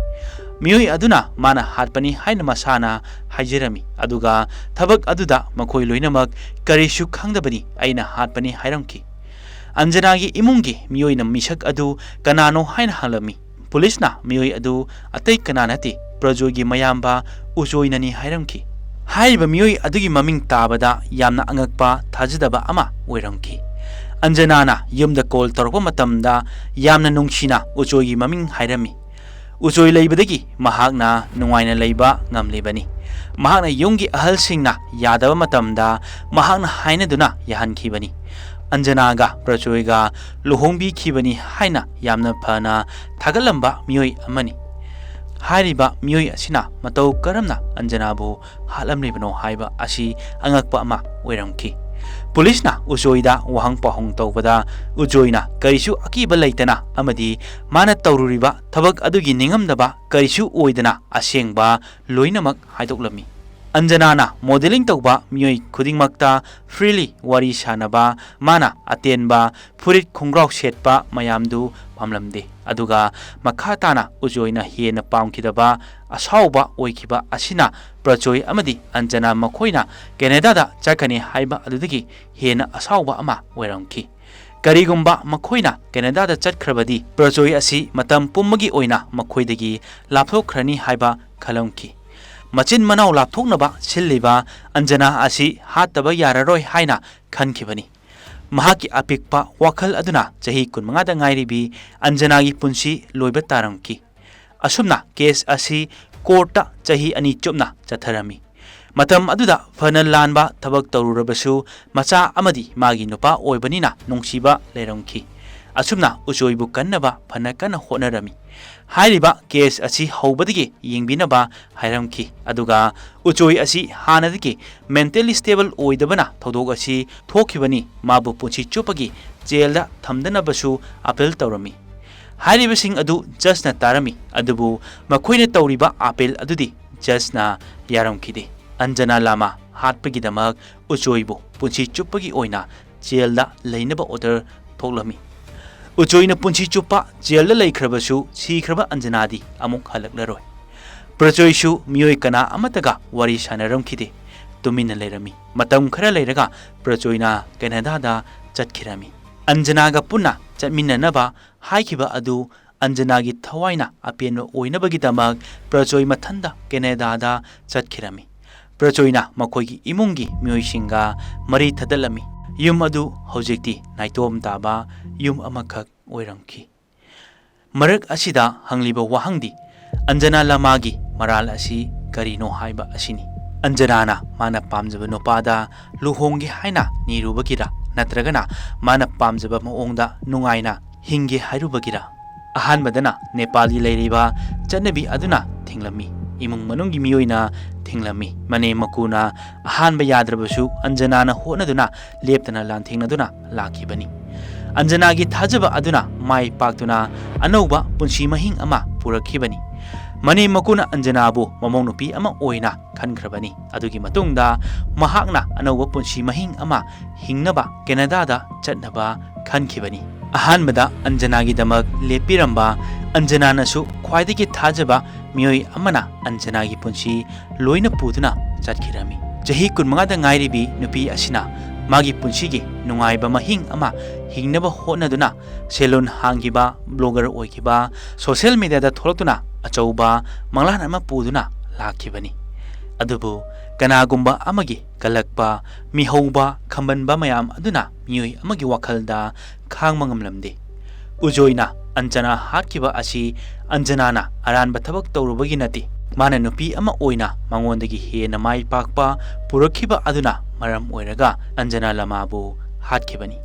ꯃꯤꯑꯣꯏ ꯑꯗꯨꯅ ꯃꯥꯅ ꯍꯥꯠꯄꯅꯤ ꯍꯥꯏꯅ ꯃꯁꯥꯅ ꯍꯥꯏꯖꯔꯝꯃꯤ, ꯑꯗꯨꯒ ꯊꯕꯛ ꯑꯗꯨꯗ ꯃꯈꯣꯏ ꯂꯣꯏꯅꯃꯛ ꯀꯔꯤꯁꯨ ꯈꯪꯗꯕꯅꯤ, ꯑꯩꯅ ꯍꯥꯠꯄꯅꯤ ꯍꯥꯏꯔꯝꯈꯤ꯫ ꯑꯟꯖꯅꯥꯒꯤ ꯏꯃꯨꯡꯒꯤ ꯃꯤꯑꯣꯏꯅ ꯃꯤꯁꯛ ꯑꯗꯨ ꯀꯅꯥꯅꯣ ꯍꯥꯏꯅ ꯍꯪꯂꯝꯃꯤ꯫ ꯄꯨꯂꯤꯁꯅ ꯃꯤꯑꯣꯏ ꯑꯗꯨ ꯑꯇꯩ ꯀꯅꯥ ꯅꯠꯇꯦ, ꯄ꯭ꯔꯖꯣꯏꯒꯤ ꯃꯌꯥꯝꯕ ꯎꯖꯣꯏꯅꯅꯤ ꯍꯥꯏꯔꯝꯈꯤ꯫ ꯍꯥꯏꯔꯤꯕ ꯃꯤꯑꯣꯏ ꯑꯗꯨꯒꯤ ꯃꯃꯤꯡ ꯇꯥꯕꯗ ꯌꯥꯝꯅ ꯑꯉꯛꯄ, ꯊꯥꯖꯗꯕ ꯑꯃ ꯑꯣꯏꯔꯝꯈꯤ꯫ ꯑꯟꯖꯅꯥꯅ ꯌꯨꯝꯗ ꯀꯣꯜ ꯇꯧꯔꯛꯄ ꯃꯇꯝꯗ ꯌꯥꯝꯅ ꯅꯨꯡꯁꯤꯅ ꯎꯖꯣꯏꯒꯤ ꯃꯃꯤꯡ ꯍꯥꯏꯔꯝꯃꯤ꯫ ꯎꯖꯣꯏ ꯂꯩꯕꯗꯒꯤ ꯃꯍꯥꯛꯅ ꯅꯨꯡꯉꯥꯏꯅ ꯂꯩꯕ ꯉꯝꯂꯤꯕꯅꯤ꯫ ꯃꯍꯥꯛꯅ ꯌꯨꯝꯒꯤ ꯑꯍꯜꯁꯤꯡꯅ ꯌꯥꯗꯕ ꯃꯇꯝꯗ ꯃꯍꯥꯛꯅ ꯍꯥꯏꯅꯗꯨꯅ ꯌꯥꯍꯟꯈꯤꯕꯅꯤ꯫ ꯑꯟꯖꯅꯥꯒ ꯄ꯭ꯔꯖꯣꯏꯒ ꯂꯨꯍꯣꯡꯕꯤꯈꯤꯕꯅꯤ ꯍꯥꯏꯅ ꯌꯥꯝꯅ ꯐꯅ ꯊꯥꯒꯠꯂꯝꯕ ꯃꯤꯑꯣꯏ ꯑꯃꯅꯤ꯫ ꯍꯥꯏꯔꯤꯕ ꯃꯤꯑꯣꯏ ꯑꯁꯤꯅ ꯃꯇꯧ ꯀꯔꯝꯅ ꯑꯟꯖꯅꯥꯕꯨ ꯍꯥꯠꯂꯝꯂꯤꯕꯅꯣ ꯍꯥꯏꯕ ꯑꯁꯤ ꯑꯉꯛꯄ ꯑꯃ ꯑꯣꯏꯔꯝꯈꯤ꯫ ꯄꯨꯂꯤꯁꯅ ꯎꯖꯣꯏꯗ ꯋꯥꯍꯪ ꯄꯥꯎꯍꯪ ꯇꯧꯕꯗ ꯎꯖꯣꯏꯅ ꯀꯔꯤꯁꯨ ꯑꯀꯤꯕ ꯂꯩꯇꯅ ꯑꯃꯗꯤ ꯃꯥꯅ ꯇꯧꯔꯨꯔꯤꯕ ꯊꯕꯛ ꯑꯗꯨꯒꯤ ꯅꯤꯡꯉꯝꯗꯕ ꯀꯔꯤꯁꯨ ꯑꯣꯏꯗꯅ ꯑꯁꯦꯡꯕ ꯂꯣꯏꯅꯃꯛ ꯍꯥꯏꯗꯣꯛꯂꯝꯃꯤ꯫ ꯑꯟꯖꯅꯥꯅ ꯃꯣꯗꯦꯂꯤꯡ ꯇꯧꯕ ꯃꯤꯑꯣꯏ ꯈꯨꯗꯤꯡꯃꯛꯇ ꯐ꯭ꯔꯤꯂꯤ ꯋꯥꯔꯤ ꯁꯥꯅꯕ, ꯃꯥꯅ ꯑꯇꯦꯟꯕ ꯐꯨꯔꯤꯠ ꯈꯣꯡꯒ꯭ꯔꯥꯎ ꯁꯦꯠꯄ ꯃꯌꯥꯝꯗꯨ ꯄꯥꯝꯂꯝꯗꯦ꯫ ꯑꯗꯨꯒ ꯃꯈꯥ ꯇꯥꯅ ꯎꯖꯣꯏꯅ ꯍꯦꯟꯅ ꯄꯥꯝꯈꯤꯗꯕ ꯑꯁꯥꯎꯕ ꯑꯣꯏꯈꯤꯕ ꯑꯁꯤꯅ ꯄ꯭ꯔꯆꯣꯏ ꯑꯃꯗꯤ ꯑꯟꯖꯅꯥ ꯃꯈꯣꯏꯅ ꯀꯦꯅꯦꯗꯥꯗ ꯆꯠꯀꯅꯤ ꯍꯥꯏꯕ ꯑꯗꯨꯗꯒꯤ ꯍꯦꯟꯅ ꯑꯁꯥꯎꯕ ꯑꯃ ꯑꯣꯏꯔꯝꯈꯤ꯫ ꯀꯔꯤꯒꯨꯝꯕ ꯃꯈꯣꯏꯅ ꯀꯦꯅꯦꯗꯥꯗ ꯆꯠꯈ꯭ꯔꯕꯗꯤ ꯄ꯭ꯔꯆꯣꯏ ꯑꯁꯤ ꯃꯇꯝ ꯄꯨꯝꯕꯒꯤ ꯑꯣꯏꯅ ꯃꯈꯣꯏꯗꯒꯤ ꯂꯥꯞꯊꯣꯛꯈ꯭ꯔꯅꯤ ꯍꯥꯏꯕ ꯈꯜꯂꯝꯈꯤ꯫ ꯃꯆꯤꯟ ꯃꯅꯥꯎ ꯂꯥꯞꯊꯣꯛꯅꯕ ꯁꯤꯜꯂꯤꯕ ꯑꯟꯖꯅꯥ ꯑꯁꯤ ꯍꯥꯠꯇꯕ ꯌꯥꯔꯔꯣꯏ ꯍꯥꯏꯅ ꯈꯟꯈꯤꯕꯅꯤ꯫ ꯃꯍꯥꯛꯀꯤ ꯑꯄꯤꯛꯄ ꯋꯥꯈꯜ ꯑꯗꯨꯅ ꯆꯍꯤ ꯀꯨꯟꯃꯉꯥꯗ ꯉꯥꯏꯔꯤꯕꯤ ꯑꯟꯖꯅꯥꯒꯤ ꯄꯨꯟꯁꯤ ꯂꯣꯏꯕ ꯇꯥꯔꯝꯈꯤ꯫ ꯑꯁꯨꯝꯅ ꯀꯦꯁ ꯑꯁꯤ ꯀꯣꯔꯠꯇ ꯆꯍꯤ ꯑꯅꯤ ꯆꯨꯞꯅ ꯆꯠꯊꯔꯝꯃꯤ꯫ ꯃꯇꯝ ꯑꯗꯨꯗ ꯐꯅ ꯂꯥꯟꯕ ꯊꯕꯛ ꯇꯧꯔꯨꯔꯕꯁꯨ, ꯃꯆꯥ ꯑꯃꯗꯤ ꯃꯥꯒꯤ ꯅꯨꯄꯥ ꯑꯣꯏꯕꯅꯤꯅ ꯅꯨꯡꯁꯤꯕ ꯂꯩꯔꯝꯈꯤ꯫ ꯑꯁꯨꯝꯅ ꯎꯆꯣꯏꯕꯨ ꯀꯟꯅꯕ ꯐꯅ ꯀꯟꯅ ꯍꯣꯠꯅꯔꯝꯃꯤ꯫ ꯍꯥꯏꯔꯤꯕ ꯀꯦꯁ ꯑꯁꯤ ꯍꯧꯕꯗꯒꯤ ꯌꯦꯡꯕꯤꯅꯕ ꯍꯥꯏꯔꯝꯈꯤ, ꯑꯗꯨꯒ ꯎꯆꯣꯏ ꯑꯁꯤ ꯍꯥꯟꯅꯗꯒꯤ ꯃꯦꯟꯇꯦꯜꯂꯤ ꯁ꯭ꯇꯦꯕꯜ ꯑꯣꯏꯗꯕꯅ ꯊꯧꯗꯣꯛ ꯑꯁꯤ ꯊꯣꯛꯈꯤꯕꯅꯤ, ꯃꯥꯕꯨ ꯄꯨꯟꯁꯤ ꯆꯨꯞꯄꯒꯤ ꯖꯦꯜꯗ ꯊꯝꯗꯅꯕꯁꯨ ꯑꯥꯄꯤꯜ ꯇꯧꯔꯝꯃꯤ꯫ ꯍꯥꯏꯔꯤꯕꯁꯤꯡ ꯑꯗꯨ ꯖꯖꯅ ꯇꯥꯔꯝꯃꯤ, ꯑꯗꯨꯕꯨ ꯃꯈꯣꯏꯅ ꯇꯧꯔꯤꯕ ꯑꯥꯄꯤꯜ ꯑꯗꯨꯗꯤ ꯖꯖꯅ ꯌꯥꯔꯝꯈꯤꯗꯦ꯫ ꯑꯟꯖꯅꯥ ꯂꯥꯃꯥ ꯍꯥꯠꯄꯒꯤꯗꯃꯛ ꯎꯆꯣꯏꯕꯨ ꯄꯨꯟꯁꯤ ꯆꯨꯞꯄꯒꯤ ꯑꯣꯏꯅ ꯖꯦꯜꯗ ꯂꯩꯅꯕ ꯑꯣꯔꯗꯔ ꯊꯣꯛꯂꯝꯃꯤ꯫ ꯎꯆꯣꯏꯅ ꯄꯨꯟꯁꯤ ꯆꯨꯞꯄ ꯖꯦꯜꯗ ꯂꯩꯈ꯭ꯔꯕꯁꯨ, ꯁꯤꯈ꯭ꯔꯕ ꯑꯟꯖꯅꯥꯗꯤ ꯑꯃꯨꯛ ꯍꯜꯂꯛꯂꯔꯣꯏ꯫ ꯄ꯭ꯔꯆꯣꯏꯁꯨ ꯃꯤꯑꯣꯏ ꯀꯅꯥ ꯑꯃꯠꯇꯒ ꯋꯥꯔꯤ ꯁꯥꯟꯅꯔꯝꯈꯤꯗꯦ꯫ ꯇꯨꯃꯤꯟꯅ ꯂꯩꯔꯝꯃꯤ꯫ ꯃꯇꯝ ꯈꯔ ꯂꯩꯔꯒ ꯄ꯭ꯔꯆꯣꯏꯅ ꯀꯦꯅꯦꯗꯥꯗ ꯆꯠꯈꯤꯔꯝꯃꯤ꯫ ꯑꯟꯖꯅꯥꯒ ꯄꯨꯟꯅ ꯆꯠꯃꯤꯟꯅꯅꯕ ꯍꯥꯏꯈꯤꯕ ꯑꯗꯨ ꯑꯟꯖꯅꯥꯒꯤ ꯊꯋꯥꯏꯅ ꯑꯄꯦꯟꯕ ꯑꯣꯏꯅꯕꯒꯤꯗꯃꯛ ꯄ꯭ꯔꯆꯣꯏ ꯃꯊꯟꯗ ꯀꯦꯅꯦꯗꯥꯗ ꯆꯠꯈꯤꯔꯝꯃꯤ꯫ ꯄ꯭ꯔꯆꯣꯏꯅ ꯃꯈꯣꯏꯒꯤ ꯏꯃꯨꯡꯒꯤ ꯃꯤꯑꯣꯏꯁꯤꯡꯒ ꯃꯔꯤ ꯊꯗꯠꯂꯝꯃꯤ꯫ ꯌꯨꯝ ꯑꯗꯨ ꯍꯧꯖꯤꯛꯇꯤ ꯅꯥꯏꯇꯣꯝ ꯇꯥꯕ ꯌꯨꯝ ꯑꯃꯈꯛ ꯑꯣꯏꯔꯝꯈꯤ꯫ ꯃꯔꯛ ꯑꯁꯤꯗ ꯍꯪꯂꯤꯕ ꯋꯥꯍꯪꯗꯤ, ꯑꯟꯖꯅꯥ ꯂꯃꯥꯒꯤ ꯃꯔꯥꯜ ꯑꯁꯤ ꯀꯔꯤꯅꯣ ꯍꯥꯏꯕ ꯑꯁꯤꯅꯤ꯫ ꯑꯟꯖꯅꯥꯅ ꯃꯥꯅ ꯄꯥꯝꯖꯕ ꯅꯨꯄꯥꯗ ꯂꯨꯍꯣꯡꯒꯦ ꯍꯥꯏꯅ ꯅꯤꯔꯨꯕꯒꯤꯔ, ꯅꯠꯇ꯭ꯔꯒꯅ ꯃꯥꯅ ꯄꯥꯝꯖꯕ ꯃꯑꯣꯡꯗ ꯅꯨꯡꯉꯥꯏꯅ ꯍꯤꯡꯒꯦ ꯍꯥꯏꯔꯨꯕꯒꯤꯔ? ꯑꯍꯥꯟꯕꯗꯅ ꯅꯦꯄꯥꯜꯒꯤ ꯂꯩꯔꯤꯕ ꯆꯠꯅꯕꯤ ꯑꯗꯨꯅ ꯊꯤꯡꯂꯝꯃꯤ꯫ ꯏꯃꯨꯡ ꯃꯅꯨꯡꯒꯤ ꯃꯤꯑꯣꯏꯅ ꯊꯤꯡꯂꯝꯃꯤ꯫ ꯃꯅꯦꯝ ꯃꯀꯨꯅ ꯑꯍꯥꯟꯕ ꯌꯥꯗ꯭ꯔꯕꯁꯨ, ꯑꯟꯖꯅꯥꯅ ꯍꯣꯠꯅꯗꯨꯅ ꯂꯦꯞꯇꯅ ꯂꯥꯟꯊꯦꯡꯅꯗꯨꯅ ꯂꯥꯛꯈꯤꯕꯅꯤ꯫ ꯑꯟꯖꯅꯥꯒꯤ ꯊꯥꯖꯕ ꯑꯗꯨꯅ ꯃꯥꯏ ꯄꯥꯛꯇꯨꯅ ꯑꯅꯧꯕ ꯄꯨꯟꯁꯤ ꯃꯍꯤꯡ ꯑꯃ ꯄꯨꯔꯛꯈꯤꯕꯅꯤ꯫ ꯃꯅꯦꯝ ꯃꯀꯨꯅ ꯑꯟꯖꯅꯥꯕꯨ ꯃꯃꯧ ꯅꯨꯄꯤ ꯑꯃ ꯑꯣꯏꯅ ꯈꯟꯈ꯭ꯔꯕꯅꯤ꯫ ꯑꯗꯨꯒꯤ ꯃꯇꯨꯡꯗ ꯃꯍꯥꯛꯅ ꯑꯅꯧꯕ ꯄꯨꯟꯁꯤ ꯃꯍꯤꯡ ꯑꯃ ꯍꯤꯡꯅꯕ ꯀꯦꯅꯦꯗꯥꯗ ꯆꯠꯅꯕ ꯈꯟꯈꯤꯕꯅꯤ꯫ ꯑꯍꯥꯟꯕꯗ ꯑꯟꯖꯅꯥꯒꯤꯗꯃꯛ ꯂꯦꯞꯄꯤꯔꯝꯕ, ꯑꯟꯖꯅꯥꯅꯁꯨ ꯈ꯭ꯋꯥꯏꯗꯒꯤ ꯊꯥꯖꯕ ꯃꯤꯑꯣꯏ ꯑꯃꯅ ꯑꯟꯖꯅꯥꯒꯤ ꯄꯨꯟꯁꯤ ꯂꯣꯏꯅ ꯄꯨꯗꯨꯅ ꯆꯠꯈꯤꯔꯝꯃꯤ꯫ ꯆꯍꯤ ꯀꯨꯟꯃꯉꯥꯗ ꯉꯥꯏꯔꯤꯕꯤ ꯅꯨꯄꯤ ꯑꯁꯤꯅ ꯃꯥꯒꯤ ꯄꯨꯟꯁꯤꯒꯤ ꯅꯨꯡꯉꯥꯏꯕ ꯃꯍꯤꯡ ꯑꯃ ꯍꯤꯡꯅꯕ ꯍꯣꯠꯅꯗꯨꯅ ꯁꯦꯂꯨꯟ ꯍꯥꯡꯈꯤꯕ, ꯕ꯭ꯂꯣꯒꯔ ꯑꯣꯏꯈꯤꯕ, ꯁꯣꯁꯤꯌꯦꯜ ꯃꯤꯗꯤꯌꯥꯗ ꯊꯣꯛꯂꯛꯇꯨꯅ ꯑꯆꯧꯕ ꯃꯪꯂꯥꯟ ꯑꯃ ꯄꯨꯗꯨꯅ ꯂꯥꯛꯈꯤꯕꯅꯤ꯫ ꯑꯗꯨꯕꯨ ꯀꯅꯥꯒꯨꯝꯕ ꯑꯃꯒꯤ ꯀꯜꯂꯛꯄ, ꯃꯤꯍꯧꯕ, ꯈꯝꯕꯟꯕ ꯃꯌꯥꯝ ꯑꯗꯨꯅ ꯃꯤꯑꯣꯏ ꯑꯃꯒꯤ ꯋꯥꯈꯜꯗ ꯈꯥꯡꯕ ꯉꯝꯂꯝꯗꯦ꯫ ꯎꯖꯣꯏꯅ ꯑꯟꯖꯅꯥ ꯍꯥꯠꯈꯤꯕ ꯑꯁꯤ ꯑꯟꯖꯅꯥꯅ ꯑꯔꯥꯟꯕ ꯊꯕꯛ ꯇꯧꯔꯨꯕꯒꯤ ꯅꯠꯇꯦ꯫ ꯃꯥꯅ ꯅꯨꯄꯤ ꯑꯃ ꯑꯣꯏꯅ ꯃꯉꯣꯟꯗꯒꯤ ꯍꯦꯟꯅ ꯃꯥꯏ ꯄꯥꯛꯄ ꯄꯨꯔꯛꯈꯤꯕ ꯑꯗꯨꯅ ꯃꯔꯝ ꯑꯣꯏꯔꯒ ꯑꯟꯖꯅꯥ ꯂꯃꯥꯕꯨ ꯍꯥꯠꯈꯤꯕꯅꯤ꯫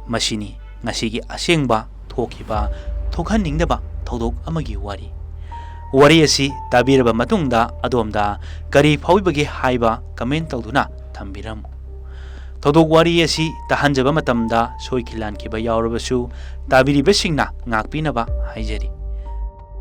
ꯃꯁꯤꯅꯤ ꯉꯁꯤꯒꯤ ꯑꯁꯦꯡꯕ ꯊꯣꯛꯈꯤꯕ ꯊꯣꯛꯍꯟꯅꯤꯡꯗꯕ ꯊꯧꯗꯣꯛ ꯑꯃꯒꯤ ꯋꯥꯔꯤ꯫ ꯋꯥꯔꯤ ꯑꯁꯤ ꯇꯥꯕꯤꯔꯕ ꯃꯇꯨꯡꯗ ꯑꯗꯣꯝꯗ ꯀꯔꯤ ꯐꯥꯎꯕꯤꯕꯒꯦ ꯍꯥꯏꯕ comment ꯇꯧꯗꯨꯅ ꯊꯝꯕꯤꯔꯝꯃꯨ꯫ ꯊꯧꯗꯣꯛ ꯋꯥꯔꯤ ꯑꯁꯤ ꯇꯥꯍꯟꯖꯕ ꯃꯇꯝꯗ ꯁꯣꯏꯈꯤ ꯂꯥꯟꯈꯤꯕ ꯌꯥꯎꯔꯕꯁꯨ ꯇꯥꯕꯤꯔꯤꯕꯁꯤꯡꯅ ꯉꯥꯛꯄꯤꯅꯕ ꯍꯥꯏꯖꯔꯤ꯫